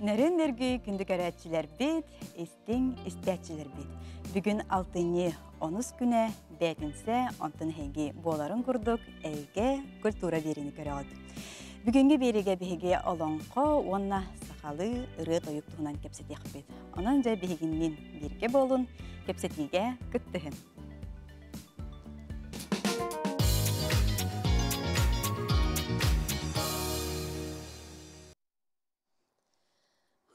Нөрүн нөргүй күндү көрөөччүлэрбит, истиҥ истээччилэрбит. Бүгүн алтынньы онус күнэ бээтинсэ, онтон эһиги буоларын курдук эйгэ культура биэриини көрөҕүт. Бүгүҥҥү биэриигэ биһиги олоҥхо уонна сахалыы ырыа-тойук туһунан кэпсэтиэхпит. Онон дьэ биһигинниин бииргэ буолун, кэпсэтиигэ кыттыһын.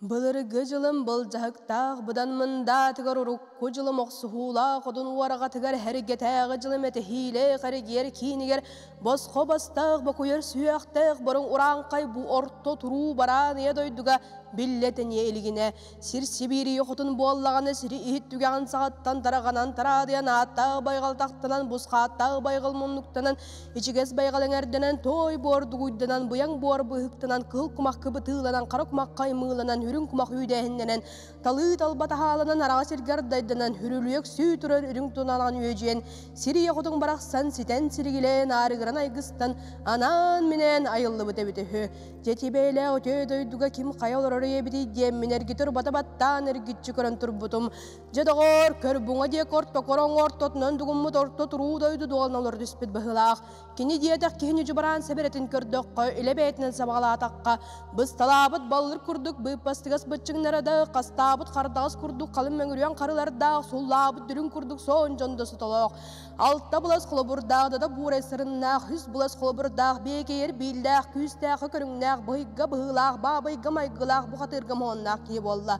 Былыргы дьылым былдьаһыктаах быдан мындаатыгар урукку дьылым охсуһуулаах одун уораҕатыгар эргэтээҕи дьылым этэһиилээх эргиэр киинигэр босхо бастаах бокуйар сүһүөхтээх боруҥ урааҥхай бу орто туруу бараан ийэ дойдуга биллэ тэниэ илигинэ Сир Сибиирийэ хотун буоллаҕына сири иһит түгэҕин саҕаттан тараҕанан тараадыйан ааттаах байҕал тахтанан бусхааттаах байҕал муннуктанан ичигэс байҕал эҥэрдэнэн той буор дугуйданан быйаҥ буор быһыктанан кыһыл кумах кыбытыыланан хара кумах хаймыыланан үрүҥ кумах үүдээһиннэнэн талыы талба таһааланан араҕа сиргэ ардайданан үрүлүйэк сүү турар үрүҥ тунанан үөдьүйэн сир ийэ хотун барахсан ситэн сиригилээн аарыгыран айгыстан анаан-минээн айыллыбыт эбитэ үһү. Дьэ тибээлээх үтүө дойдуга ким хайа олорор эбитий диэммин эргитэр бата баттаан эргиччи көрөн турбутум. Дьэ доҕоор, көрбуҥа диэки ортокор ортотунан дугуммут орто туруу дойду дуолан олоро түспүт быһыылаах. Кини диэтэх киһини дьубараан сэбэрэтин көрдөххө, илэ бэйэтинэн сабаҕалаатахха, бысталаабыт баллыр курдук быыппастыгас быччыҥнара да, хастаабыт хардаҕас курдук халыҥ мөҥүрүөн харылардаах, суллаабыт дүлүҥ курдук соон дьон да сотолоох. Алта былас холобурдаах да буурай сарыннаах, үс былас холобурдаах, биэкэйэр бииллээх, күүстээх көрүҥнээх, быһыйга быһыылаах, баабайга майгылаах, бухатыырга моһонноох киһи буолла.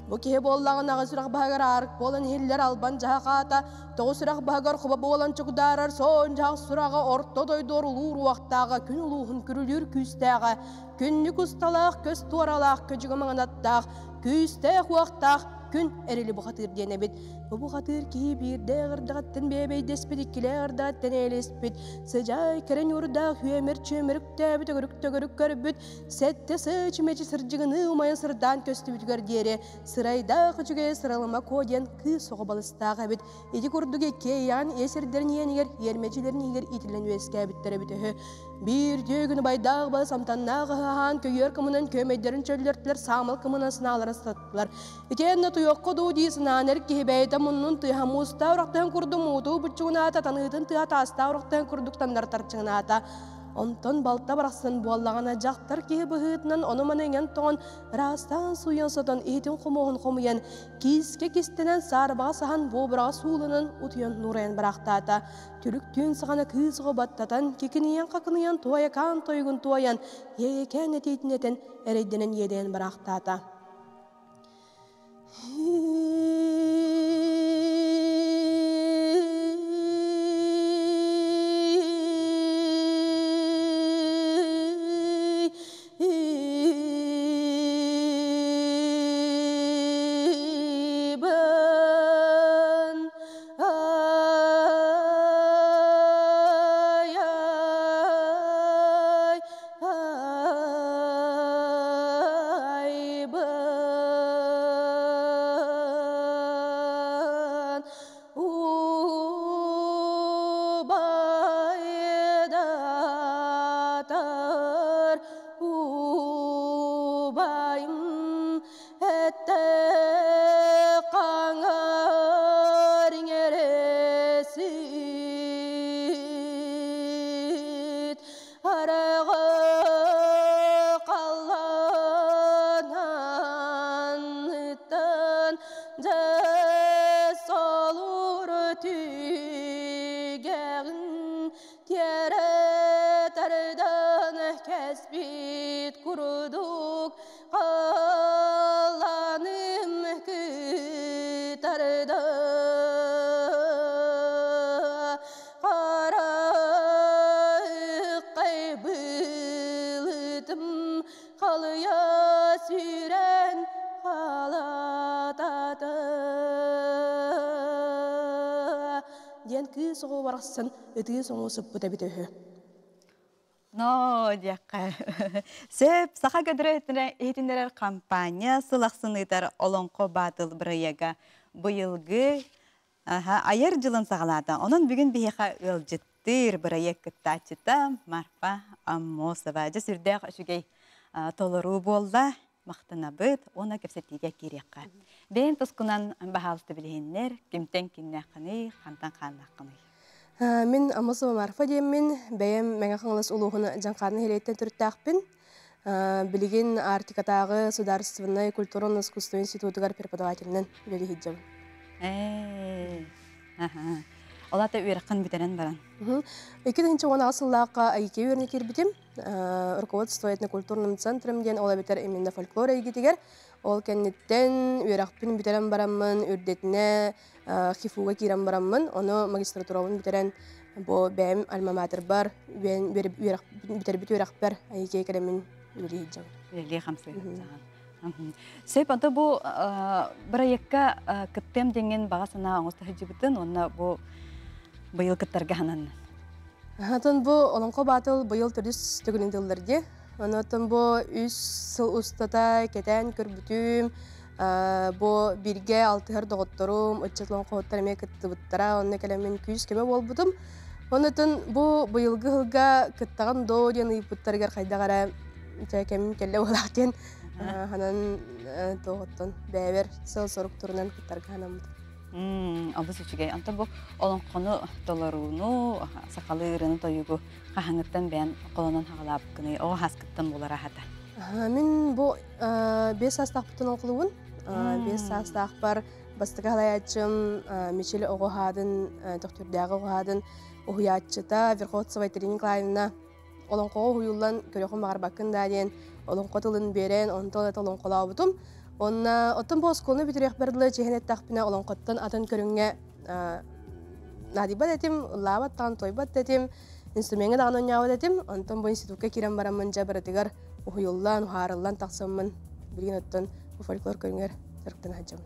Бу киһи буоллаҕына аҕыс сүрэх баһыгар аарык буолан иһиллэр албан дьаһах аата, тоҕус сүрэх баһыгар хоба буолан чугдаарар соон дьаһах сураҕа орто дойду орулуур уохтааҕа, күн улууһун күрүлүүр күүстээҕэ, күннүк усталаах, көс туоралаах, көдьүгэ маҥанаттаах, күүстээх уохтаах күн эрили бухатыыр диэн эбит. Бу бухатыыр киһи биирдэ ыҥырдаҕыттан бэйэбэйдэспит, иккилээх ыҥырдаҕыттан эйэлэспит, сыдьаай кэрэ ньуурдаах үөмэр-чүөмэр үктээбит, өгүрүк-төгүрүк көрбүт, сэттэ сыы чүмэчи сырдьыгыныы умайан сырдаан көстүбүтүгэр диэри сырайдаах үчүгэй сыралыма куо диэн кыыс оҕо балыстаах эбит. Ити курдук икки ыйаан ийэ сирдэрин иэнигэр, иэрмэчилэрин иһигэр иитиллэн үөскээбиттэр эбит үһү. Биир үтүө күн убайдаах балыс амтаннаах аһаан көйүөр кымынан күөмэйдэрин чөллөртүлэр, саамал кымынан сынааларын сататтылар. Итиэннэ туйоххо дуу дии санаан эр киһи бэйэтэ муннун тыаһа муустаах урахтаһын курдук муутуу буччугунаата, таныытын тыаһа таастаах урахтаһын курдук таннар тарчыҥнаата. Онтон балта барахсан буоллаҕына дьахтар киһи быһыытынан ону-маны иҥэн-тоҥон, ыраастаан сууйан-сотон, иһитин хомуоһун хомуйан, киискэ кистэнэн, саарбаҕа саһан, буобураҕа сууланан, утуйан нуурайан бараахтаата. Түлүк түүн саҕана кыыс оҕо баттатан, кикинийэн-хакыныйан туойакаан тойугун туойан, иэйэкээн этиитин этэн, эрэйдэнэн иэдэйэн бараахтаата. Убайдатар убайым этте қаңар иңересит араға қалланан солур түгәғін тиэрэ тардан кэспит курдук қаланым кытарда қарай былытым қалыя сүүрэн халатата диэн кыыс оҕо барахсан ытыы соҥуу сыппыт эбит үһү. Но диэххэ. Сөп, саха көдөрө иһитиннэрэр компания сыл ахсын ыытар Олоҥхо Баатыл бырайыага быйылгы айар дьылын саҕалаата. Онон бүгүн биһиэхэ ыалдьыттыыр бырайыак кыттааччыта Марфа Аммосова. Дьэ сүрдээх үчүгэй толоруу буолла. Махтанабыт уонна кэпсэтиигэ киириэххэ. Бэйэн тускунан баһаалыста билиһиннэр, кимтэн кимнээххиний, хантан хааннааххыный? Мин Аммосова Марфа диэммин, бэйэм Мэҥэ Хаҥалас улууһун Дьаҥхаарын нэһилиэгиттэн төрүттээхпин. Билигин Арктикатааҕы судаарыстыбаннай культура уонна искусство институтугар преподавателинэн үлэлии сылдьабын. Ол аата үөрэххин бүтэрэн баран? 2018 сыллаахха АИК үөрэнэ киирбитим. Руководство этнокультурным центром диэн ол эбэтэр именно фольклор эйгитигэр. Ол кэнниттэн үөрэхпин бүтэрэн бараммын, үрдэтинэ ХИФУга киирэн бараммын, ону магистратурабын бүтэрэн бу бэйэм альма-матербар бүтэрбит үөрэхпэр АИК кэлэммин үлэлии сылдьабын. Үлэлии хамсыы сылдьаҕын. Сөп, онто бу бырайыакка кыттыам диэҥҥин баҕа санаа оҥосто сылдьыбытын уонна бу быйыл кыттарга сананнын. Атын бу Олоҥхо Баатыл быйыл төрүс төгүлүн тыллар дии. Онон бу үс сыл устата кэтээн көрбүтүм, бу бииргэ алтыһар доҕотторум, ыччат олоҥхоһуттар эмиэ кыттыбыттара, онно кэлэммин күүс-көмө буолбутум. Онон бу быйылгы сылга кыттаҕын доо диэн ыйыппыттарыгар хайдах эрэ кэмим кэллэ буолаах диэн ханан туоҕуттан бэйэбэр сыл-сорук турунан кыттарга санаммытым. Олус үчүгэй. Онтон бу олоҥхону толорууну, сахалыы ырыаны-тойугу хаһаҥыттан бэйэн холонон хаҕалаабыккыный, оҕо сааскыттан буолар аһата? Мин бу 5 саастаахпыттан олоҥхолуубун. 5 саастаахпар бастакы халайааччым Мичил оҕо хаадын, Төхтүрдээҕи оҕо хаадын уһуйааччыта Верховцева Екатерина Николаевна олоҥхоҕо уһуйуллан көрүөххүн баҕарбаккын даа диэн олоҥхо тылын биэрэн, онтон это олоҥхолообутум. Уонна оттон бу оскуоланы бүтүрүөхпэр дылы чиһин эттэхпинэ олоҥхоттон атын көрүҥҥэ наадыйбат этим, ыллаабат даҕаны, туойбат да этим, инструмеҥҥа даҕаны оонньообот этим. Онтон бу институкка киирэн бараммын дьэ барытыгар уһуйуллан, уһаарыллан тахсаммын билигин оттон бу фольклор көрүҥэр дьарыктана сылдьабын.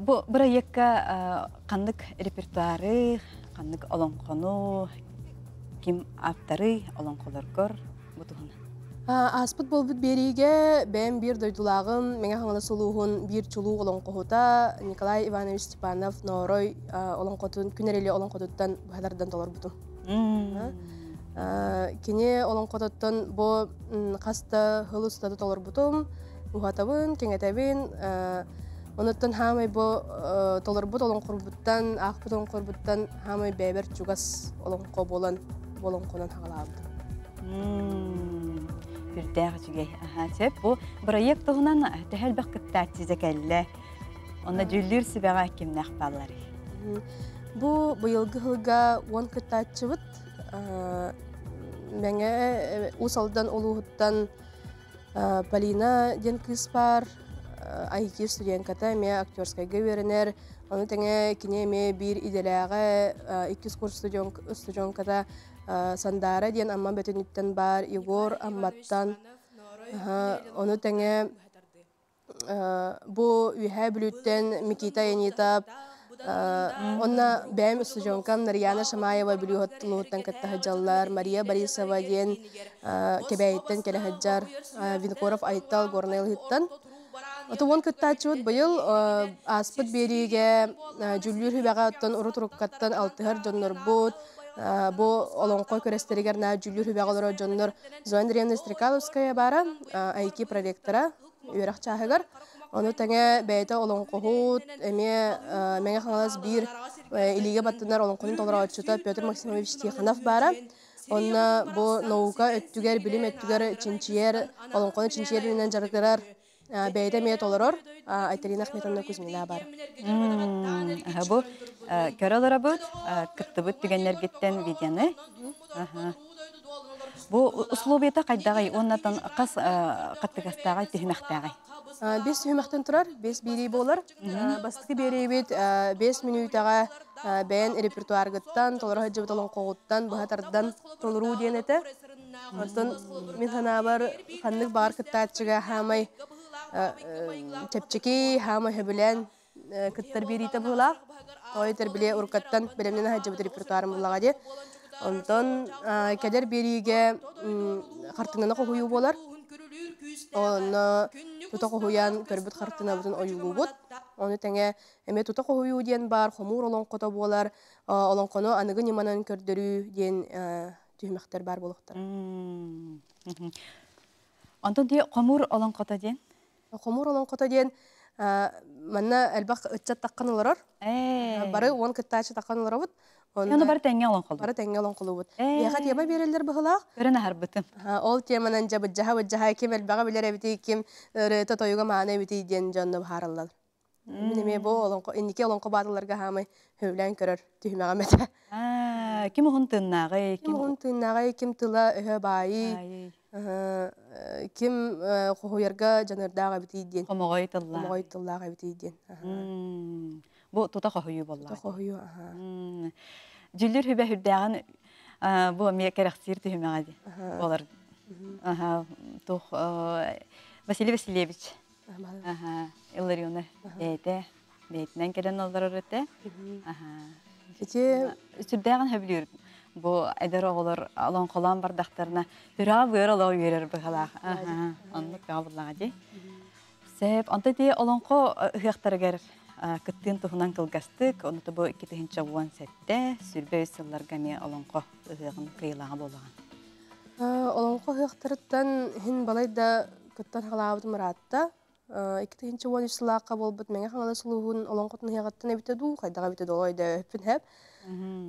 Бу бырайыакка ханнык репертуары, ханнык олоҥхону, ким ааптарый олоҥхолоргор бу туһунан? Ааспыт буолбут биэриигэ бэйэм биир дойдулааҕым Мэҥэ Хаҥалас улууһун биир чулуу олоҥхоһута Николай Иванович Степанов Ноорой олоҥхотун Күн Эрили олоҥхотуттан быһа тардан толорбутум. Кини олоҥхотуттан бу хас да сыл устата толорбутум, уһатабын, кэҥэтэбин. Онуттан хаамай бу толорбут олоҥхорбуттан, аахпыт олоҥхорбуттан хаамай бэйэбэр чугас олоҥхо буолан бу олоҥхонон хаҕалаабытым. Үрдээх үчүгэй. Аха, сөп. Бу бырайыак туһунан төһө элбэх кыттааччы кэллэ? Онно дьүүллүүр сүбэҕэ кимнээх баалларый? Бу быйылгы сылга 10 кыттааччыбыт. Мэҥэ Уус Алдан улууһуттан Полина диэн кыыс баар, IT студентката эмиэ актерскайга үөрэнэр. Ону тэҥэ кини эмиэ биир идэлээҕэ иккис курс студентката Сандаара диэн Амма Бөтүнүттэн баар, Егор Амматтан. Ону тэҥэ бу Үөһээ Бүлүүттэн Микита Янитов, онно бэйэм устудьуонкам Нарьяна Шамаева Бүлүү улууһуттан кытта сылдьаллар, Мария Борисова диэн Кэбээйиттэн кэлэ сылдьар, Винокуров Айтал Горнай Ылыһыттан. Отуон кыттааччыбыт быйыл ааспыт биэриигэ дьүүллүүр сүбэҕэ оттон урут уруккаттан алтыһар дьоннорбут, бу олоҥхо күрэстэригэр наа дьүүллүүр сүбэҕэ олорор дьоннор Зоя Андреевна Стрекаловская баара, IT проректора үөрэх чааһыгар. Ону тэҥэ бэйэтэ олоҥхоһут, эмиэ Мэҥэ Хаҥалас биир илиигэ баттанар олоҥхотун толорооччута Петр Максимович Тихонов баара. Онно бу наука өттүгэр, билим өттүгэр чинчийэр, олоҥхону чинчийэр үлэнэн дьарыгырар бэйэтэ эмиэ толорор Айталина Ахметовна Кузьмина бар. Бу көрө олоробут, кыттыбыт түгэннэргиттэн видеоны. Бу условията хайдаҕый уонна хас хаттыгастааҕый, түһүмэхтээҕий? Бес түһүмэхтэн турар, бес биэрии буолар. Бастакы биэриибит 5 мүнүүтэҕэ бэйэн репертуаргыттан, толоро сылдьыбыт олоҥхоҕуттан быһа тардан толоруу диэн этэ. Оттон мин санаабар ханнык баҕар кыттааччыга хаамай чэпчэки, хаамай сөбүлээн кыттар биэриитэ быһыылаах. Тоҕо били уруккаттан бэлэмнэнэ сылдьыбыт репертуарым буллаҕа дии. Онтон кэлэр биэриигэ хартыынаны хоһуйуу буолар. Онно тута хоһуйан көрбүт хартыынабытын ойуулуубут. Ону тэҥэ эмиэ тута хоһуйуу диэн баар, хомуур олоҥхото буолар, олоҥхону аныгы ньыманан көрдөрүү диэн түһүмэхтэр баар буолуохтара. Онтон дии хомуур олоҥхото диэн? Хомуур олоҥхото диэн манна элбэх ыччат таххан олорор. Бары 10 кыттааччы таххан олоробут. Ону бары тэҥҥэ олоҥхолуубут. Бары тэҥҥэ олоҥхолуубут. Биһиэхэ тема биэрэллэр быһылаах. Көрөн аһарбытым. Ол теманан дьэ быдьаһа-быдьаһа ким элбэҕи билэр эбитий, ким ырыата тойуга мааны эбитий диэн дьонно быһаараллар. Мин эмиэ бу олоҥхо инники олоҥхо баатыларга хаамай сөбүлээн көрөр түһүмэҕим этэ. Ким уһун тыыннааҕый? Ким уһун тыыннааҕый, ким тыла өһө баайый, ким хоһуйарга дьаныардаах эбитий диэн. Хомоҕой тыллаах. Хомоҕой тыллаах эбитий диэн. Бу тута хоһуйуу буоллаҕа. Тута хоһуйуу, аха. Дьүллүр хүбэ хүрдээҕин бу эмиэ кэрэхсиир түһүмэҕэ буолар. Тух Василий Васильевич Илларионы бэйэтэ бэйэтинэн кэлэн олорор этэ. Ити сүрдээҕин сөбүлүүр бу эдэр оҕолор олоҥхолоон бардахтарына сүрэҕэ быар олоҕу үөрэр быһалаах. Оннук бөҕө буоллаҕа дии. Сөп. Онто ити олоҥхо ыһыахтарыгар кыттыын туһунан кылгастык, ону бу 2017 сүрбэ үс сылларга эмиэ олоҥхо ыһыаҕын кыайыылааҕа буолаҕын. Олоҥхо ыһыахтарыттан иһин балайда кыттан хаалаабытым ыраатта. 2013 сылаахха буолбут Мэҥэ Хаҥалас улууһун олоҥхотун ыһыаҕыттан эбитэ дуу, хайдаҕа эбитэ дуу өйдөөбөппүн һэп.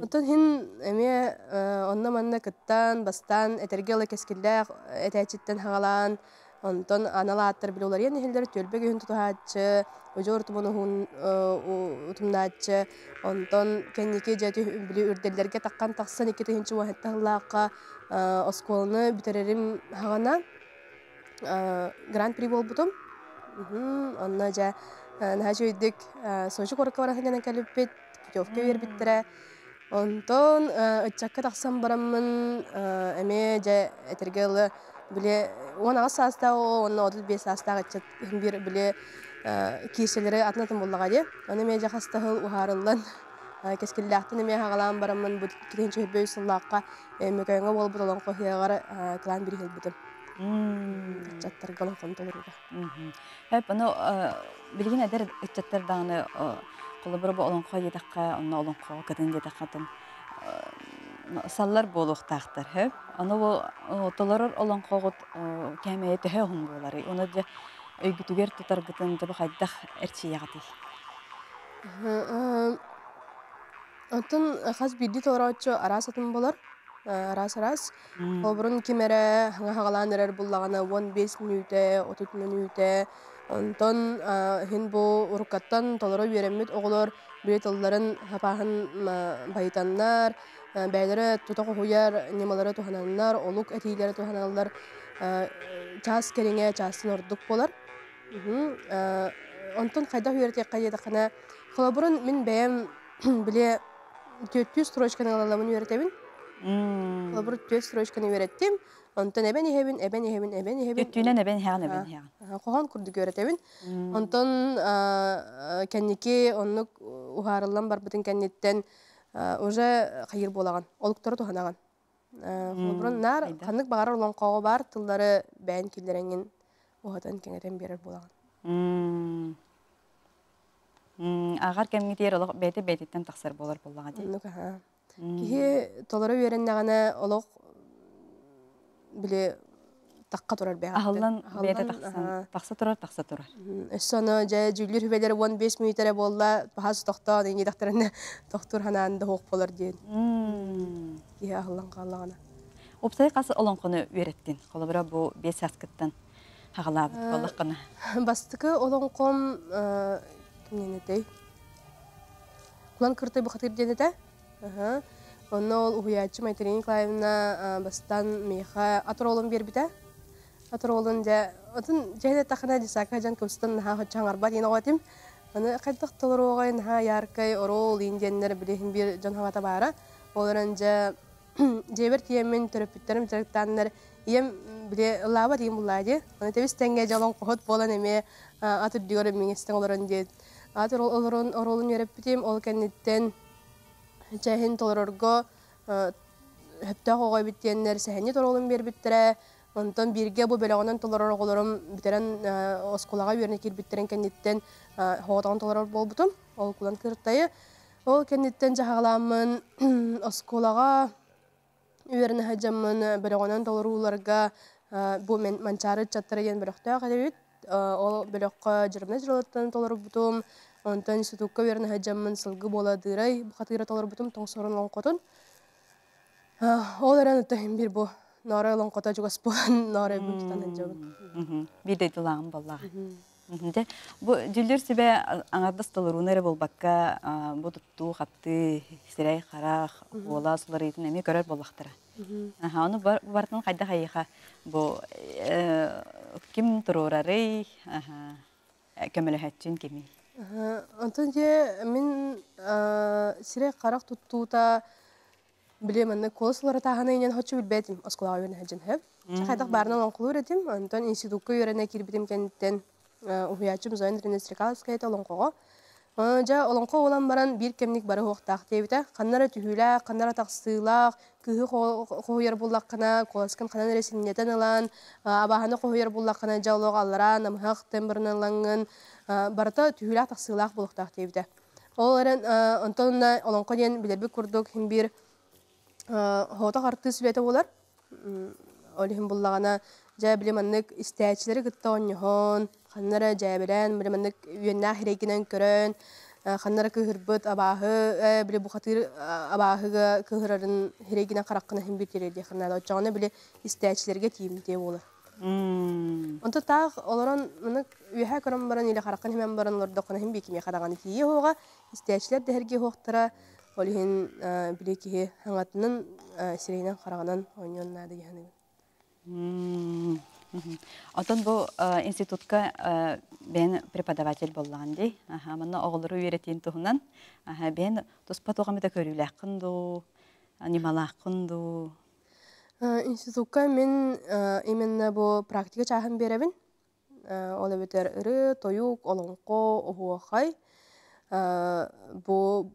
Оттон иһин эмиэ онно-манна кыттан, бастаан этэргэ ыла кэскиллээх этээччиттэн хаҕалаан, онтон анал ааттар били уларыйан иһэллэр, түөлбэ күһүн тутуһааччы, удьуор утумун утумнааччы, онтон кэнники дьэ били үрдэллэргэ таххан тахсан 2017 сыллаахха оскуоланы бүтэрэрим хаҕана гран-при буолбутум. Онно дьэ наһаа үчүгэйдик Сочи куоракка баран сылдьан кэлбиппит, путевка биэрбиттэрэ. Онтон ыччакка тахсан бараммын эмиэ дьэ этэргэ дылы били 18 саастаах уонна 35 саастаах ыччат биир били киирсэлэри атын-атын буллаҕа дии. Ону эмиэ дьэ хас да сыл уһаарыллан кэскиллээхтэн эмиэ хаҕалаан бараммын бу 2023 сыллаахха Өймөкөөҥҥө буолбут олоҥхо ыһыаҕар кылаан бирииһи ылбытым. Ыччаттарга олоҥхону толорууга. Эп ону билигин эдэр ыччаттар даҕаны холобура бу олоҥхо диэтэххэ, онно олоҥхоҕо кытын диэтэххэ атын саллар буолуохтаахтар хөп. Ону бу толорор олоҥхоҕут кээмэйэ төһө уһун буоларый? Ону дьэ өйгүтүгэр тутаргытын дьэ бу хайдах эрчийэҕитий? Оттон хас биирдии толорооччу араас атын болор. Араас-араас. Холобурун ким эрэ хаҥа-хаҕалаан эрэр буллаҕына 15 мүнүүтэ, 30 мүнүүтэ. Онтон иһин бу уруккаттан толоро үөрэммит оҕолор били тылларын сапааһын байытаннар, бэйэлэрэ тута хоһуйар ньымалары туһананнар, олук этиилэри туһаналлар. Чаас кэриҥэ чаастан ордук буолар. Онтон хайдах үөрэтиэххэ диэтэххинэ, холобурун мин бэйэм били түөртүү строчканы ылаламын үөрэтэбин. Холобур, түөрт строчканы үөрэттим. Онтон эбэн иһэбин, эбэн иһэбин, эбэн иһэбин. Түөртүүнэн эбэн иһэҕин, эбэн иһэҕин. Хоһоон курдук үөрэтэбин. Онтон кэнники оннук уһаарыллан барбытын кэнниттэн уже хайыр буолаҕын, олуктары туһанаҕын. Холобурун наар ханнык баҕарар олоҥхоҕо баар тыллары бэйэн киллэрэҥҥин уһатан кэҥэтэн биэрэр буолаҕын. Ааҕар кэмҥитигэр олох бэйэтэ бэйэтиттэн тахсар буолар буоллаҕа дии. Оннук аһаа. Киһи толору үөрэннэҕинэ олох били тахха турар бэйэҕиттэн. Аһыллан бэйэтэ тахсан тахса турар, тахса турар. Өссө ону дьэ дьүүллүүр сүбэлэрэ 15 мүнүүтэ буолла, баһаас тохтоон иҥидэхтэринэ тохтуур ханаан да суох буолар диэн. Киһи аһыллан хааллаҕына. Уопсай хас олоҥхону үөрэттин? Холобура бу 5 сааскыттан хаҕалаабыт буоллаххына. Бастакы олоҥхом кимнээтэй? Кулан Кыртай бухатыыр диэн этэ. Онно ол уһуйааччы Майтрина Николаевна бастаан миэхэ ат оруолун биэрбитэ. Ат оруолун дьэ, отун дьэ эттэххинэ десакка дьон кыбыстан наһаа хоччо хаҥарбат диэн оҕо этим. Аны хайдах толоруоҕай наһаа яркай оруол иин диэннэр билиһин биир дьон хаҥата баара. Ол эрэн дьэ дьиэбэр тиийэммин төрөппүттэрим дьарыктааннар ийэм били ыллаабат ийэм буллаа дии. Аны тэбис тэҥҥэ дьэ олоҥхоһут буолан эмиэ ат үрдүгэр миҥэстэн олорон диэт. Ат олорон оруолун үөрэппитим. Ол кэнниттэн чэһин толорорго сөптөөх оҕо эбит диэннэр сэһэнньит оруолун биэрбиттэрэ. Онтон бииргэ бу бөлөҕүнэн толорор оҕолорум бүтэрэн оскуолаҕа үөрэнэ киирбиттэрин кэнниттэн соҕотоҕун толорор буолбутум. Ол кулан кыртайы. Ол кэнниттэн дьаһаҕалааммын оскуолаҕа үөрэнэ сылдьаммын бөлөҕүнэн толорууларга Бу мен Манчаары ыччаттара диэн бөлөхтөөх этибит. Ол бөлөххө дьырыбына дьырылыттан толорбутум. Онтон институкка үөрэнэ сылдьаммын сылгы буола дыырай бухатыыра толорбутум тоҥсорун олоҥхотун. Ол эрэн иһин бир бу Ноорой олоҥхото чугас буолан Нооройбун тутан сылдьабын. Биир дойдулааҕым буоллаҕа. Дьэ, бу дьүллүүр сүбэ аҥардас толорууну эрэ буолбакка, бу туттуу, хаптыы, сирэй, харах, уола суларыытын эмиэ көрөр буоллахтара. Аха, ону барытын хайдах эйиэхэ бу ким туруорарый, көмөлөһөччүн кимий? Онтон дьэ мин сирэй харах туттуута били маннык куолас уларытааһыны инэн хоччу билбэтим оскуолаҕа үөрэнэ сылдьан сөп. Хайдах баарынан олоҥхолуур этим. Онтон институкка үөрэнэ киирбитим кэнниттэн уһуйааччым Зоя Андреевна Стрекаловская этэ олоҥхоҕо. Дьэ олоҥхо буолан баран биир кэмник бары уохтаах диэбитэ. Ханна эрэ түһүүлээх, ханна эрэ тахсыылаах, кыыһы хоһуйар буллаххына, куоласкын ханан эрэ синньэтэн ылан, абааһыны хоһуйар буллаххына, дьэ олох аллараа намыһах тембрынан ылаҥҥын, барыта түһүүлээх тахсыылаах буолуохтаах диэбитэ. Ол эрэн онтон олоҥхо диэн билэрбит курдук иһин биир хоотох артыыс үлэтэ буолар. Ол иһин буллаҕына дьэ били маннык истээччилэри кытта оонньоһон, ханна эрэ дьээбэлээн, били маннык үөннээх сирэйгинэн көрөн, ханна эрэ кыыһырбыт абааһы били бухатыыр абааһыга кыыһырарын сирэйгинэн хараххына иһин биир тириэрдиэххин наада. Оччоҕуна били истээччилэргэ тиийимтиэ буолар. Онто таах олорон маны үөһэ көрөн баран или хараххын химэн баран олордоххуна иһин биикимиэхэ даҕаны тиийиэ уоҕа, истээччилэр дэһэргэ уохтара, ол иһин били киһи хаҥатынан сирэйинэн хараҕынан оонньуон наада дии саныыбын. Онтон бу институтка бэйэн преподаватель буоллаҕын дии. Манна оҕолору үөрэтиин туһунан бэйэн туспа туох эмитэ көрүүлээххин дуу, ньымалааххын дуу? Институкка мин именно бу практика чааһын биэрэбин. Ол эбэтэр ырыа, тойук, олоҥхо, оһуохай. Бу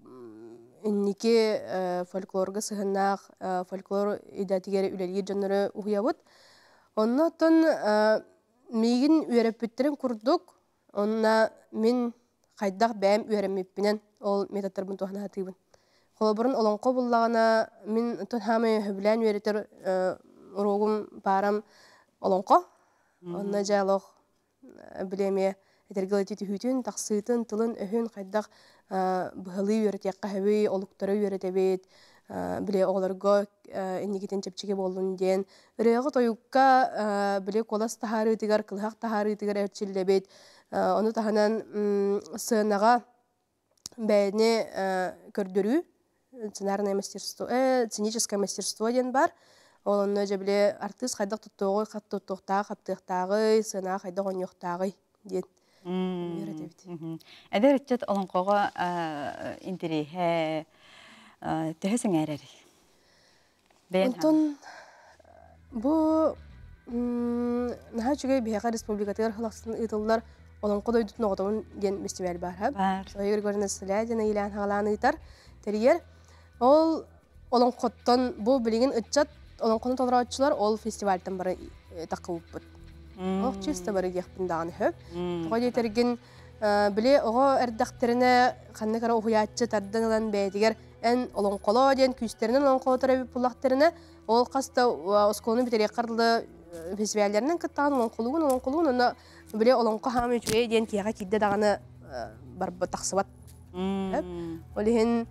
инники фольклорга сыһыаннаах фольклор идэтигэр үлэлиир дьоннору уһуйабыт. Онно оттон миигин үөрэппиттэрин курдук, онно мин хайдах бэйэм үөрэммиппинэн ол методтарбын туһана сатыыбын. Холобурун олоҥхо буллаҕына мин оттон хаамай сөбүлээн үөрэтэр уруогум паарам олоҥхо. Онно дьэ олох били эмиэ этэргэ дылы түһүүтүн, тахсыытын, тылын-өһүн хайдах быһалыы үөрэтиэххэ сөбүй, олуктары үөрэтэбит, били оҕолорго инникитин чэпчэки буоллун диэн. Ырыаҕа-тойукка били куолас таһаарыытыгар, кылыһах таһаарыытыгар эрчиллэбит. Ону таһынан сыанаҕа бэйэни көрдөрүү, сценарное мастерство, сценическое мастерство диэн баар. Ол онно дьэ били артыыс хайдах туттуоҕуй, хат туттуохтааҕый, хаптыахтааҕый, сыанаҕа хайдах оонньуохтааҕый диэн үөрэтэбит. Эдэр ыччат олоҥхоҕо интэриэһэ төһө сэҥээрэрий? Онтон бу наһаа үчүгэй биһиэхэ республикатыгар сыл ыытыллар Олоҥхо дойдутун оҕотобун диэн фестиваль баар. Баар. Соя Григорьевна Селядина иилээн хаалаан ыытар, тэрийэр. Ол олоҥхоттон бу билигин ыччат олоҥхону толорооччулар ол фестивальтан бары таххыбыппыт. Ох чисто бары диэхпин даҕаны сөп. Тоҕо диэтэргин били оҕо эрдэхтэринэ ханнык эрэ уһуйааччы тардан ылан бэйэтигэр эн олоҥхолоо диэн күүстэринэн олоҥхолотор эбит буоллахтарына, ол хас да оскуоланы бүтэриэххэр дылы фестивалларынан кыттаҕын олоҥхолуугун олоҥхолуугун онно били олоҥхо хаамыы үчүгэй диэн киһиэхэ киирдэ даҕаны барбыт тахсыбат. Ол иһин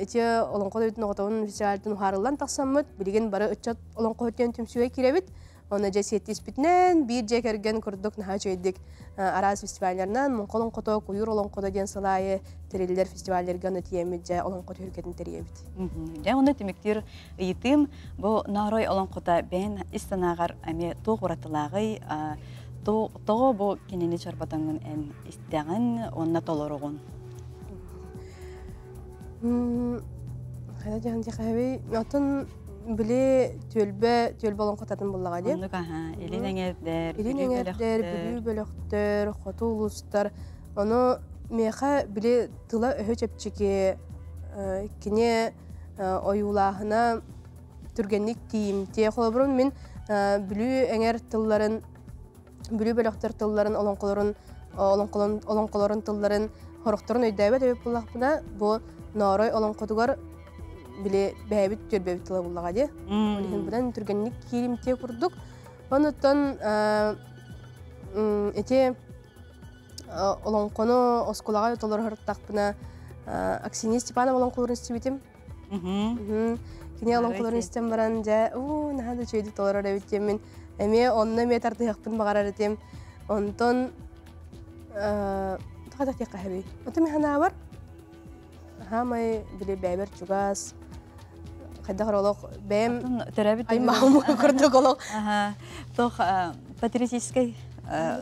ити олоҥхо дойдутун оҕотоҕун фестивальтын уһаарыллан тахсаммыт, билигин бары ыччат олоҥхоһут диэн түмсүүгэ киирэбит. Онно дьэ сиэттиспитинэн биир дьиэ кэргэн курдук наһаа үчүгэйдик араас фестивалларынан Муҥха олоҥхото, Куйуур олоҥхото диэн сыл аайы тэриллэр фестивалларга аны тиийэммит дьэ олоҥхо түһүлгэтин тэрийэбит. Дьэ онно түмүктүүр ыйытыым бу Ноорой олоҥхото бэйэн ис санааҕар эмиэ туох уратылааҕый, тоҕо бу кинини чорботоҥҥун эн истэҕин уонна толороҕун? Хайа диэн диэхэбий, оттон били түөлбэ түөлбэ олоҥхотатын буллаҕа дии. Оннук аха, илин эҥэрдэр, Илин эҥэрдэр, Бүлүү бөлөхтөр, хоту улуустар. Ону миэхэ били тыла-өһө чэпчэки, кини ойуулааһына түргэнник тиийимтиэ. Холобурун мин Бүлүү эҥэр тылларын, Бүлүү бөлөхтөр тылларын, олоҥхолорун, олоҥхолорун тылларын хорохторун өйдөөбөт эбит буоллахпына, бу Ноорой олоҥхотугар били бэйэбит түөлбэбит тыла буллаҕа дии. Ол иһин быдан түргэнник кииримтиэ курдук. Онуттан ити олоҥхону оскуолаҕа толорор тахпына Аксинья Степанова олоҥхолорун истибитим. Кини олоҥхолорун истэн баран дьэ, уу, наһаа да үчүгэйдик толорор эбит диэммин эмиэ онно эмиэ тардыһыахпын баҕарар этим. Онтон тоҕо тахтыахха хэбий. Оту мин ханаабар хаамай били бэйбэр чугас хайдах олох бэйэм төрөөбүт аймаҕым курдук олох. Тох патриотическай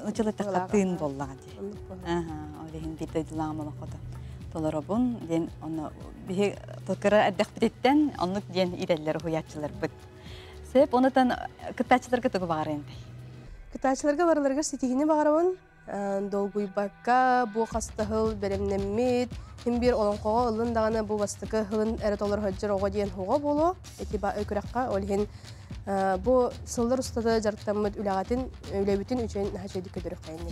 училаттахха тыын буоллаҕа дии. Ол иһин биир дойдулааҕым олоххото толоробун диэн онно биһи кыра эрдэхпититтэн оннук диэн идэллэр уһуйааччыларбыт. Сөп, онутан кыттааччыларга тугу баҕарыаҥ Кыттааччыларга барыларыгар ситиһиини баҕарабын. Долгуйбакка, бу хастаһыл бэлэмнэммит, ким биир олоҥхоҕо ыллын даҕаны бу бастакы һылын эрэ толор сылдьар оҕо диэн оҕо буолуо. Ити күрэххэ ол иһин бу сыллар устата дьарыктаммыт үлэҕитин, үлэбитин үчүгэй наһаа үчүгэйдик көрдөрүөххэйин.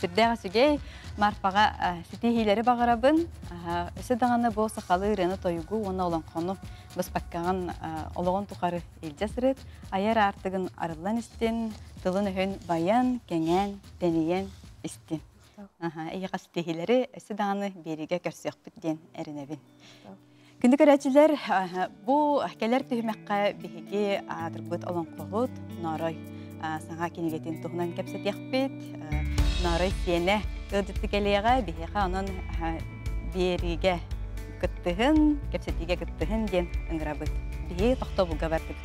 Сүрдээх үчүгэй Марфаҕа ситиһиилэри баҕарабын. Өссө даҕаны бу сахалыы ырыаны тойугу уонна олоҥхону быспаккаҕын олоҕун тухары илдьэ сырыт, айар аартыгын арыллан истин, тылын-өһүн байан, кэҥээн, тэнийэн истин. Эйиэхэ ситиһиилэри өссө даҕаны биэриигэ көрсүөхпүт диэн эрэнэбин. Күндү көрөөччүлэр, бу кэлэр түһүмэххэ биһиги аатырбыт олоҥхоһут Ноорой саҥа кинигэтин туһунан кэпсэтиэхпит. Ноорой сиэнэ ыалдьытты кэлиэҕэ, биһиэхэ онон биэриигэ кыттыһын, кэпсэтиигэ кыттыһын диэн ыҥырабыт. Биһиги тохтобулга бардыбыт.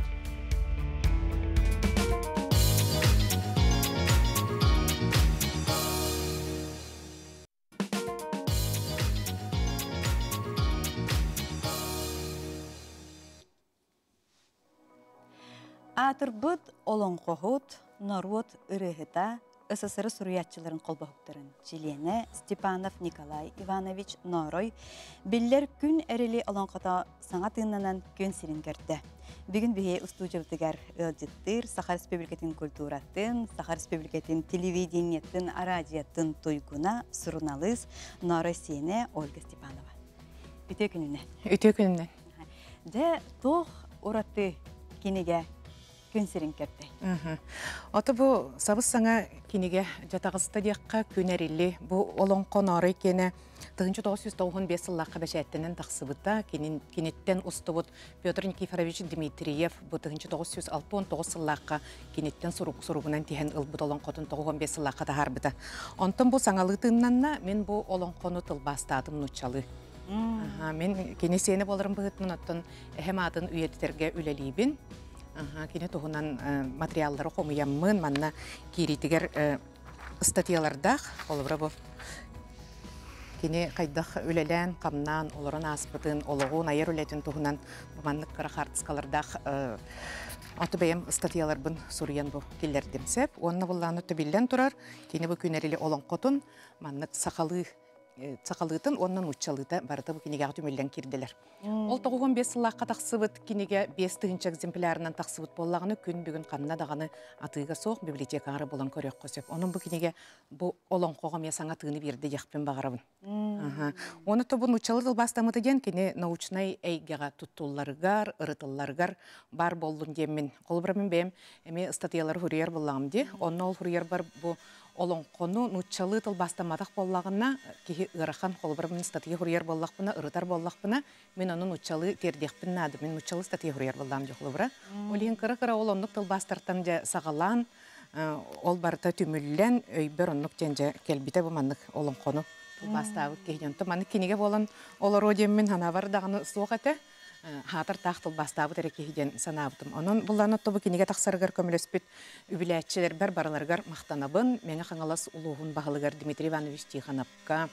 Аатырбыт олоҥхоһут, норуот ырыаһыта, СССР суруйааччыларын холбоһуктарын чилиэнэ Степанов Николай Иванович Ноорой биллэр Күн Эрили олоҥхото саҥа тыыннанан күн сирин көрдө. Бүгүн биһи устуудьубутугар ыалдьыттыыр Саха Республикатын культуратын, Саха Республикатын телевидениетын, араадьыйатын туйгуна, суруналыыс Ноорой сиэнэ Ольга Степанова. Үтүө күнүнэн. Үтүө күнүнэн. Дьэ, туох ураты кинигэ күн сирин көрдөй? Ото бу сабыс саҥа кинигэ дьатаҕыста диэххэ күн эрили бу олоҥхо Ноорой киэнэ 1995 сыллаахха бэчээттэнэн тахсыбыта. Киниттэн устубут Петр Никифорович Дмитриев бу 1969 сыллаахха киниттэн сурук суругунан тиһэн ылбыт олоҥхотун 95 сыллаахха таһаарбыта. Онтон бу саҥалыы тыыннанна, мин бу олоҥхону тылбаастаатым нууччалыы. Мин кини сиэнэ буоларым быһыытынан оттон эһэм аатын үйэтитэргэ үлэлиибин. Кини туһунан материаллары хомуйаммын, манна киириитигэр ыстатыйалардаах, холобура бу кини хайдах үлэлээн, хамнаан, олорон ааспытын, олоҕун, айар үлэтин туһунан маннык кыра хаартыскалардаах оту бэйэм ыстатыйаларбын суруйан бу киллэрдим сөп. Уонна буллааны биллэн турар, кини бу күнэрили олоҥхотун маннык сахалыы сахалыытын уонна нууччалыыта барыта бу кинигэҕэ түмүллэн киирдилэр. Ол 95 сыллаахха тахсыбыт кинигэ 5000 экземплярынан тахсыбыт буоллаҕына, күн бүгүн ханна даҕаны атыыга суох библиотекаҕа булан көрүөххэ сөп. Онон бу кинигэ бу олоҥхоҕо эмиэ саҥа тыыны биэрдэ диэхпин баҕарабын. Оны то бу нууччалыы тылбаастаммыта диэн кини научнай эйгэҕэ туттулларыгар, ырытылларыгар бар боллун диэммин. Холобура мин бэйэм эмиэ ыстатыйалары хуруйар буоллаҕым дии. Онно ол хуруйарбар бу олоҥхону нууччалыы тылбаастамматах буоллаҕына, киһи ыарахан холобура мин статья хуруйар буоллахпына, ырытар буоллахпына, мин ону нууччалыы тиэрдиэхпин наада. Мин нууччалыы статья хуруйар буоллаҕым дии холобура. Ол иһин кыра-кыра ол оннук тылбаастартан дьэ саҕалаан, ол барыта түмүллэн, өйбөр оннук диэн дьэ кэлбитэ бу маннык олоҥхону тылбаастаабыт киһи. Онтон маннык кинигэ буолан олоруо диэммин санаабар даҕаны суох этэ. Хаатар таах тылбаастаабыт эрэ киһи диэн санаабытым. Онон буллаан отто бу кинигэ тахсарыгар көмөлөспүт үбүлээччилэрбэр барыларыгар махтанабын. Мэҥэ Хаҥалас улууһун баһылыгар Дмитрий Иванович Тихоновка,